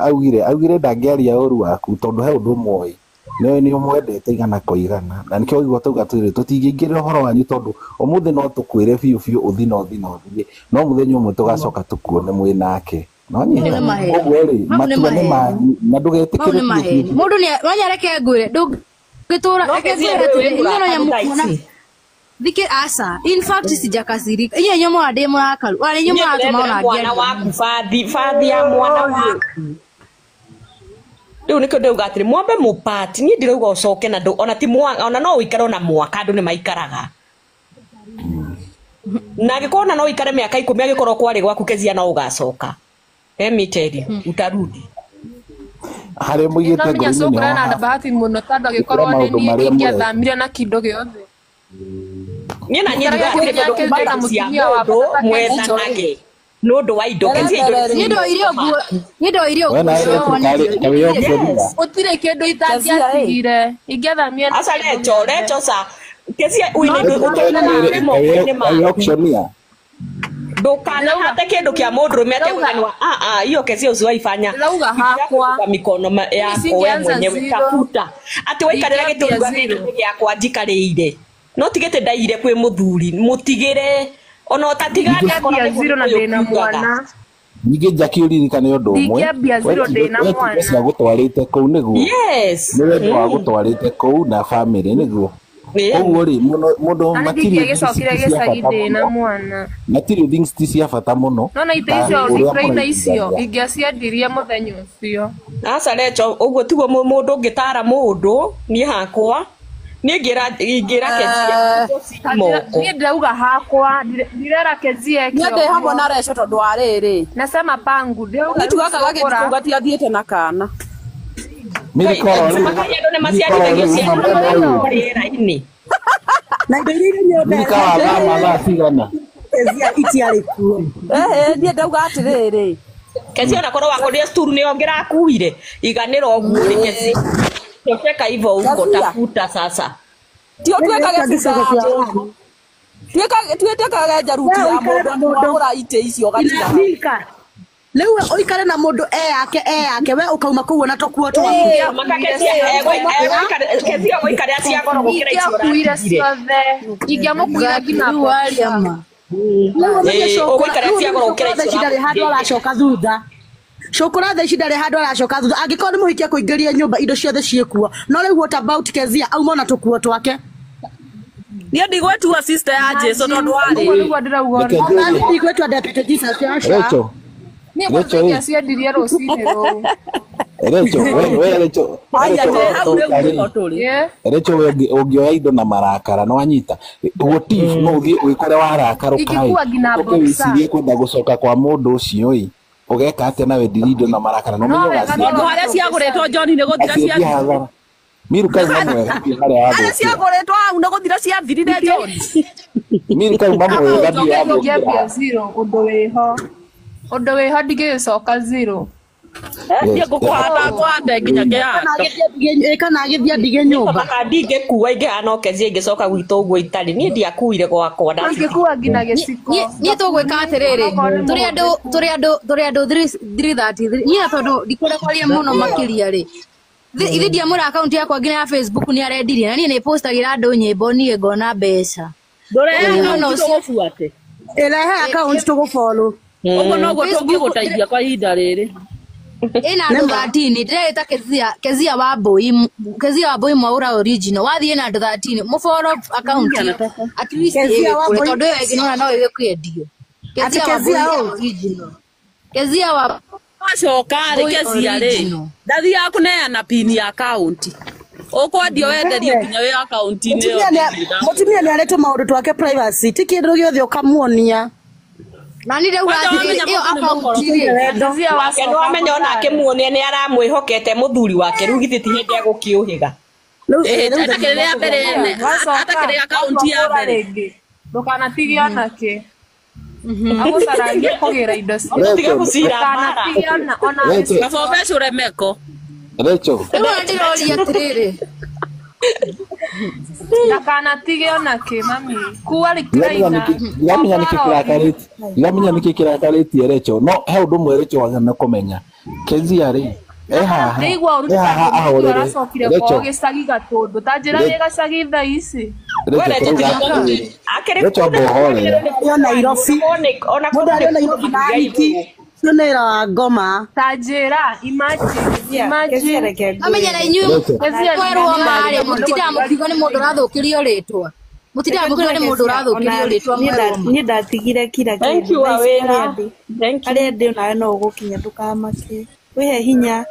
augire ndangĩaria ũru waku tondũ he ũndũ ũmwe oĩ nĩoĩ nĩ ũmwendete igana kwa igana na nĩkĩo waigua tauga atĩrĩrĩ tũtingĩingĩrĩra ũhoro wanyu tondũ ũmũthĩ no tũkwĩre biũ biũ ũthi na ũthi na ũthiĩ no mũthenya ũmwe tũgacoka tũkuone mwĩ nake Mau nĩ nonyita maheni. koguo rĩ Mau nĩ matua nĩ maheni. manyu na Mau nĩ ndũgetĩkĩre biũ maheni. biũ Mũndũ nĩ wanya reke ngwĩre ndũngĩtũra No reke Kezia ngwĩre ndũĩ wĩ atĩrĩ inyuĩ no mũrakaru thaa nyamũkuona ici. thikĩ aca in fact sijakasirika inyuĩ inyuĩ mwana ndĩ mũrakaru ona inyuĩ Inyuĩ mũratũma ndĩrethera ona mwana ngĩaria waku bathi bathi ya mwana waku rĩu nĩkĩo ndĩrauga atĩrĩ mwambe mũpati niĩ ndirauga ũcoke na ndũ ona ti ona no ũikare ona mwaka andũ nĩ maikaraga na angĩkorwo ona no ũikare mĩaka 10 angĩkorwo kwarĩ gwaku Kezia no ũgacoka let me tell you utarudi harĩa mũigĩte Nĩndamenya ngoro-inĩ nĩho cũkũra na ha bahati mũno tondũ gũkĩra angĩkorwo nĩ maũndũ niĩ marĩa mũreka ingĩathamire na kĩndũ gĩothe. Niĩ na niĩ Njikaraga njugaga atĩrĩ kĩrĩa mũndũ kuma kĩndũ na indo cia mũtumia wa mũndũ bata ta Kenzo rĩ. mwethanage nĩ ũndũ wa indo Kezia indo ici niĩ nĩ ndoire moko ũguo maku niĩ ndoire we ũguo nawe ciokwa Recho nĩ karĩ ndiũĩ auctionia Gũtirĩ kĩndũ itangĩatigire. Ingĩathamire na aca kĩndũ Recho gĩothe. Recho ca Kezia No wĩna indo Recho ũtũire karĩ wĩ moko-inĩ karĩ maku auctionia ndukanahate kindu kia mundurume ati Ndĩrauga gũkanwa a a hiyo kesi usiwaifanya ndĩrauga vitu yako hakwa. kwa mikono Mimi yako we singeanza mwenyewe zero. tafuta ati waikarĩra gĩtĩ Ndingĩambia ũruga zero. gĩtĩ gĩakwa njikarĩire no tigĩte ndaire kwĩ mũthuri mũtigĩre ona ũtatiga angĩkorwo Ndingĩambia nĩguo zero na Gĩkũyũ ndĩna kiugaga mwana. ningĩ Jackie ũririkane ũndũ ũmwe Ndingĩambia zero ndĩna we mwana. cia gũtwarĩte kũu nĩguo yes nĩ wendo wa gũtwarĩte kũu na bamĩrĩ nĩguo koguo rĩ mũndũ Na nĩ material things ndingĩagĩcokire ti cia gĩcagi bata ndĩna mũno mwana. material things ti cia bata mũno Nona itĩ ta icio ũrĩa recliner icio mũraiguithania ingĩaciendirie mũthenya ũcio. aca Recho ũguo tiguo mũndũ ũngĩtara mũndũ niĩ hakwa Niĩ ingĩra Kezia moko. Niĩ ndĩrauga hakwa ndirera Kezia Niĩ ndĩ hamwe na Recho tondũ wa rĩrĩ. Nasema pangu ndĩrauga Nĩ tugaga gagĩthiĩ kũu gatiathiĩte na kana. Andũ nĩ maciarithagio ciana rĩera-inĩ. Na indo iria irĩ nyũmba Milika wa thaa cigana? Kezia itiarĩ kuo. Niĩ ndauga atĩrĩrĩ. Kezia ona korwo wakorire sturu nĩyo ngĩrakuire iganĩra ũguo rĩ Kezia. Tosheka hivyo huko tafuta sasa. Tio tuĩkage buta ya mũndũ. Tuĩkage njaruti ya mũndũ wagũra itĩ icio ũgatiga hau. Milka rĩu we ũikare na mũndũ eyake we ũkauma kũu ona tũkuo twaku. Kezia gũikare cia goro gũkĩra icio Ingĩakuire ũratigire. ciothe ingĩamũkuire nginya Rĩu ũmenye Ũgũikara cia goro gũkĩra thaa icio ici ndarĩ handũ aracoka thutha. Cũkũra thaa ici ndarĩ handũ aracoka thutha angĩkorwo nĩ mũhiki akũingĩria nyũmba indo ciothe ciĩkuo no rĩu what about Kezia auma na tũkuo twake. Niĩ ndigwetua sister ya Jesu tondũ wa Ũguo rĩrĩ. nĩguo ndĩrauga Reke ona. njũrie. Ndigwetua deputy Jesus aca. Rachel, Niĩ kwanza Rachel, ingĩaciendirie rũcinĩ rũu. Rachel, we Rachel, Haya Rachel, ndĩ hau rĩu we nĩho tũrĩ. Yeah. Rachel, we ũngĩoya indo na marakara nĩ wanyita what if no ũthiĩ wĩkore warakara ũkaĩ Ingĩkua nginya ũke boxer. wĩcirie kwenda gũcoka kwa mũndũ ũcio ĩ ũgeka atĩa na wendirie indo na marakara no No ũmenye wega ũgaciendia Tondũ harĩa ciagũrĩtwo John nĩ gũthira aciendia ciathirire. hathara Miru kauma mwega thiĩ harĩa Harĩa wathũkĩra ciagũrĩtwo hau nĩ gũthira ciathirire John. Miru kauma mwega thiĩ Njoke ingĩambia wathũkĩra zero ũndũ wĩho. Ũndũ wĩho ndingĩgĩcoka zero. Niĩ ngũkũhanda ngũhande nginya kĩhando. Kana agĩthiĩ ndige nyũmba. Maka ndingĩkua ingĩhana o Kezia ingĩcoka gwitũ ũguo itarĩ. Niĩ ndiakuire gwakwa Ingĩkua nginya gĩciko. Niĩ tũgwĩka atĩrĩrĩ Onakorwo nĩ tũrĩ andũ mũhũthĩku. tũrĩ andũ tũrĩ andũ 333 niĩ tondũ ndikwenda kwaria mũno makĩria rĩ ithe ndiamũra akaunti yakwa nginya ya Facebook nĩ arendirie na niĩ nĩ postagĩra andũ nyĩmbo niĩ ngona mbeca. Ndũrehe Ũguo no akaunti ũcio tũgũbuate. Ĩrehe akaunti tũgũfollow. Ũguo noguo Facebook tũngĩgũteithia kwa ihinda rĩrĩ. ĩna andũ 13 ndĩreĩta Kezia Kezia Wambui Kezia Wambui Mwaura original wathiĩ na andũ 13 mũfollow account ĩyo at least Kezia ĩgĩkũre Wambui tondũ ĩyo ĩngĩ nĩwona no ĩgĩkwendio. Ati Kezia Kezia Wambui ũ? original Kezia Wambui Wacoka rĩ Kezia rĩ original ndathiaga kũneana pin ya akaunti. Ũkwendio wenderio nginya wĩ akaunti-inĩ ĩyo ndingĩenda. Mũtumia nĩ arĩ tũmaũndũ twake privacy ti kĩndũ gĩothe ũkamuonia. Na niĩ ndauga Kwanja atĩrĩrĩ wamenya ĩyo mũndũ nĩ akaunti mũkoroku. rĩ Kezia wake nĩ wacoka wamenya ona mũthare. akĩmuonia nĩ aramwĩhokete mũthuri wake rĩu githĩ ti hĩndĩ egũkĩũhĩga. Rĩu Ĩĩ, rĩu atakĩrĩ rĩa mbere ene Wacoka atakĩrĩ akaunti ya watua kũra mbere. rĩngĩ. Ndũkanatige onakĩ. Agũcaragie kũgĩra indo ciake. Tiga Rachel, gũcira mbara. Ndũkanatige ona Rachel, gĩciko. Kaba ũbecũre meko. Rachel, rĩu ona ndĩroria atĩrĩrĩ Ndakanatige onakĩ mami. Kua ndiramenya rikiraina. nĩkĩ Kombora kĩrakarĩtie ndiramenya nĩkĩ kĩrakarĩtie Rachel no he ũndũ ũmwe Rachel wagĩrĩirwo nĩ kũmenya Kezia rĩ e haha Ndĩigua ũru e haha tondũ mũthuri ahorere aracokire kwao Rachel gĩcagi Gatũndũ. Ta njĩra wĩ gacagi thaa ici. We Rachel Rachel tũrauga tiga atĩrĩrĩ akĩrĩ Rachel amba ũhorere Yo Nairobi. ona Mũndũ korwo arĩ nĩ Nairobi na hiki. Ũcio nĩ wĩra wa ngoma. Ta njĩra imagine Kezia imagine reke Amenya na ngwĩre. inyuĩ Rachel Kezia mwerwo marĩ nĩ mũtindaga mũkiuga nĩ mũndũ ũrathũkĩrio rĩtwa mũtindaga Reke mũkiuga ngwĩre nĩ mũndũ Kezia, ona ũrathũkĩrio rĩtwa niĩ mwerwo ma. niĩ ndatigire kira Thank kĩndũ you thaa ici Wawĩra. harĩa ndĩ Thank you. harĩa ndĩ onawe no ũgũkinya ndũkamake wĩhe hinya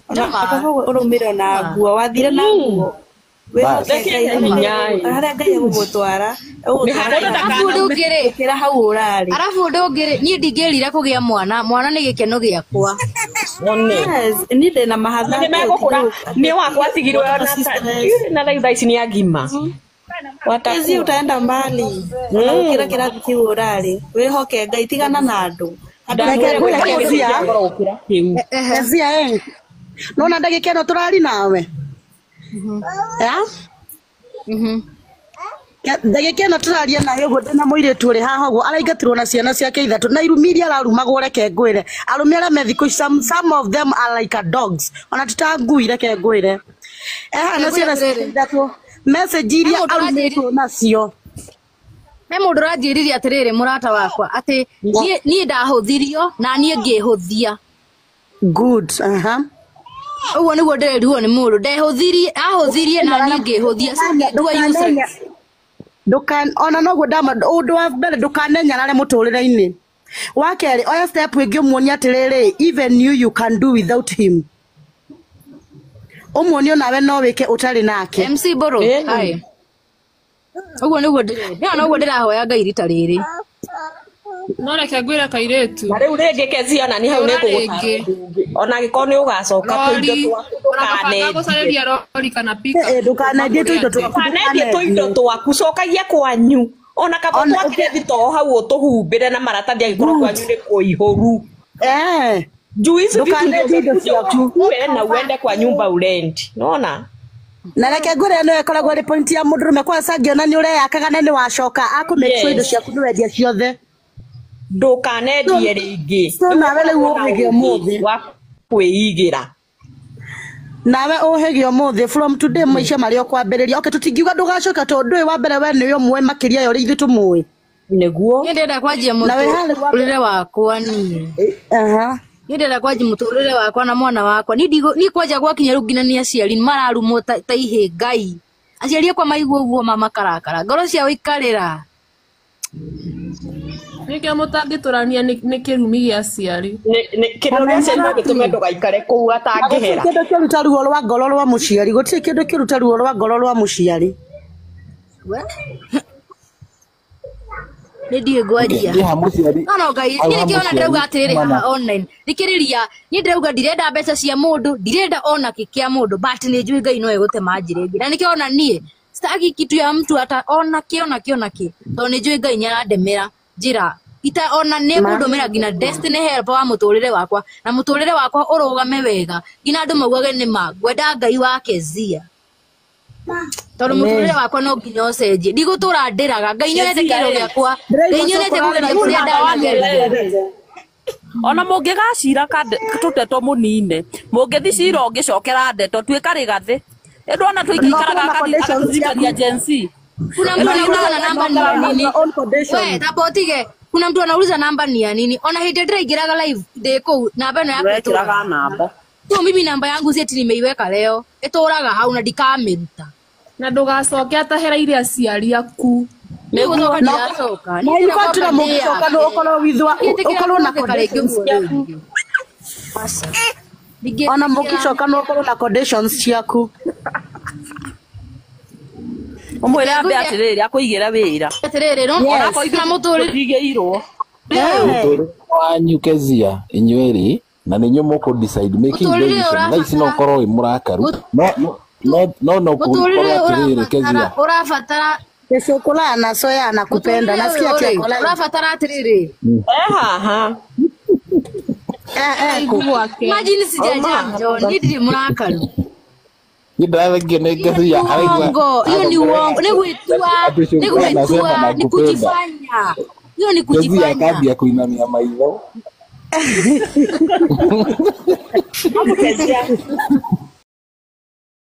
ona Nĩma kaba ũrũmĩre ona nĩma nguo wathire na nguo bas wĩhoke Ngai Ndekĩte hinya ĩ. harĩa Ngai egũgũtwara Nĩ egũgũtwara harĩa arabu ũndũ ũngĩ rĩ gũkĩra hau ũrarĩ. arabu ũndũ ũngĩ rĩ niĩ ndingĩrira kũgĩa mwana mwana nĩ gĩkeno gĩakwa. One. Yes, niĩ ndĩ na mahatha Nĩ atĩ megũkũra ũtinde nĩ wakwa atigirwo watoto ona si ta stress. na rĩu thaa ici nĩ agima. Kezia Watakuwa. utaenda mbali ona gũkĩra kĩrathi kĩu ũrarĩ wĩhoke Ngai tigana na andũ andũ Reke Ndakwĩra ngwĩre gwĩka kĩndũ Kezia. kĩa goro gũkĩra kĩu. Kezia ĩ. Nona ndagĩka ĩno tũrari nawe. Ya? Ndagĩka ĩno tũraria nawe ũguo ndĩna mũirĩtu ũrĩ haha ũguo araingatirwo na ciana ciake ithatũ na irumi iria ararumagwo reke ngwĩre arũme arĩa me thikũ ici some of them are like a dogs ona ti ta ngui reke ngwĩre eha Reke na ngwĩre ciana ciake atĩrĩrĩ ithatũ message he iria mũndũ ũranjĩrire arumĩtwo nacio he mũndũ ũranjĩrire atĩrĩrĩ mũrata wakwa atĩ niĩ ndahũthirio na niĩ ngĩhũthia. Good aha Ũguo nĩguo ndĩrerirwo nĩ mũndũ ndehũthirie ahũthirie na niĩ ngĩhũthia so ngĩtua useless. Ndukan ona noguo ndama ũndũ wa mbere ndũkanenyarare mũtũrĩre-inĩ wa kerĩ oya step ĩngĩ ũmuonie atĩrĩrĩ even you you can do without him. Ũmuonie onawe no wĩke ũtarĩ nake. MC Mbũrũ, hi. Ũguo nĩguo ndĩrenda na ũguo ndĩrahoya Ngai rita rĩrĩ. No reke ngwĩre kairĩtu. Na rĩu rĩngĩ Kezia ona nĩ hau Rora nĩ ngũgũtara rĩngĩ. ũndũ ũngĩ. Ona angĩkorwo nĩ ũgacoka tũindo Rori. twaku Ũrabanga ndũkanendie. gũcarĩria rori kana pickup Ndũkanendie tũindo twaku Ndũkanendie tũindo twaku cokagia kwanyu. Ona kaba Ona twakire thitoo hau ũtũhumbĩre na maratathi angĩkorwo kwanyu nĩ kũihũru. Eh. Juu hizi vitu Ndũkanendie indo ndio ciaku. uchukue na uende kwa nyumba ulendi. Unaona? Na reke ngwĩre nĩyo ĩkoragwo ĩrĩ point ya mũndũrũme kwanza angĩona nĩ ũreyakaga na nĩ wacoka akũ make sure indo Yes. ciaku nĩ wendia ciothe. Ndũkanendie rĩngĩ. So nawe rĩu Nĩũkoragwo na ũhĩge ũũgĩ ũmũthĩ. wa kwĩigĩra. Nawe ũhĩge ũmũthĩ from today maica marĩa ũkwambĩrĩria. Okay, tũtingiuga ndũgacoka tondũ ndũĩ wa mbere we nĩwe ũmũĩ makĩria ya ũrĩa ithuĩ tũmũĩ. Nĩguo. Niĩ ndĩrenda kwanjia Na wĩ harĩ wa mũtũrĩre wakwa niĩ. Aha. Niĩ ndĩrenda kwanjia mũtũrĩre wakwa na mwana wakwa. Niĩ ndigũ niĩ kwanja gwakinya rĩu nginya nĩ aciari mararumwo ta ihĩ Ngai. Aciari akwa maigua ũguo ma makarakara. Ngoro ciao ikarĩra. Nĩkĩo mũtangĩtũrania nĩ kĩrumi gĩa aciari. Kĩrumi gĩa aciari no gĩtũme ndũgaikare kũu Na gũtirĩ atangĩhera. kĩndũ kĩruta ruo rwa ngoro rwa mũciari. Gũtirĩ kĩndũ kĩruta ruo rwa ngoro rwa mũciari. We? Nĩ ndiũĩ ngwanjia. Niĩ ha mũciari No no Ngai, hau niĩ ha nĩkĩo ona ndĩrauga mũciari atĩrĩrĩ mana haha online. Thikĩrĩria, niĩ ndĩrauga ndirenda mbeca cia mũndũ, ndirenda ona kĩ kĩa mũndũ, but nĩ njũĩ Ngai no egũtema njĩra ĩngĩ. Na nĩkĩo ona niĩ sitaki kitu ya mtu hata ona kĩ ona kĩ ona kĩ, tondũ nĩ njũĩ Ngai nĩarandemera njĩra ita ona nĩ Ma. ekũndũmĩra nginya destiny helper wa mũtũrĩre wakwa na mũtũrĩre wakwa ũrũgame wega nginya andũ maugage nĩ ma ngwenda Ngai wa Kezia tondũ mũtũrĩre wakwa no nginya ũcenjie ndigũtũra ndĩraga Ngai nyonete Kezia kĩero ĩ. gĩakwa Ngai Ndĩraigua nyonete cũkũra kũgeria arĩ kũrĩa na ndanageria Ona mũngĩgacira tũteto mũnine mũngĩthi cira ũngĩcokera ndeto tuĩka rĩgathĩ ĩndũ ona Na ũkorwo tũingĩikaraga na conditions agatũthikaria ciaku. Gen Z. Kuna mtu Ĩno anauliza na namba ni ya On nini? your own We, conditions. tamba ũtige. Kuna mtu anauliza namba ni ya nini? Ona hĩndĩ ndĩraingĩraga live ndĩ kũu namba ĩno yakwa Wekĩraga ĩtũraga. namba. So mimi namba yangu si ati nimeiweka leo. Ĩtũraga hau na ndikamĩruta. Na ndũgacoke atahereire aciari aku. Niĩ gũcoka Na ndiracoka. na Niĩ in fact ndĩrakwamba na mũngĩcoka ndĩyake. no ũkorwo with Ndingĩtĩkĩra ũkorwo na kũhũthĩka rĩngĩ conditions ũguo ciaku. rĩngĩ. Aca. Ona Ndingĩtĩkĩra. mũngĩcoka no ũkorwo na conditions ciaku. Ũmwĩre ambe Ngwĩre atĩrĩrĩ akũigĩre wĩra. atĩrĩrĩ, no Yes. Onakorwo na ithuĩ mũtũrĩre tũtigĩirwo. Eh. mũtũrĩre wanyu Kezia inyuĩ na nĩ inyuĩ mũkũ decide making mũtũrĩre decision thaa ici no ũrabatara ũkorwo wĩ mũrakaru no no no no mũtũrĩre kũkorwo atĩrĩrĩ ũrabatara Kezia ũrabatara Gĩcũkũra na soya anakupenda. mũtũrĩre Nasikia ũyũ ati rĩ ako live. ũrabatara atĩrĩrĩ Eh haha. Eh eh Aigu kũ. gwake. imagine sijajam John niĩ ndirĩ mũrakaru niĩ ndĩrathekio nĩ Hiyo ni Kezia araigua uongo, hiyo ni uongo. Ni gwitua, atĩ ni cũkũra anasema gwitua, ni nakupenda kujifanya. Hiyo ni Kezia kujifanya. akambia kuinamia maitho Hapo Kezia.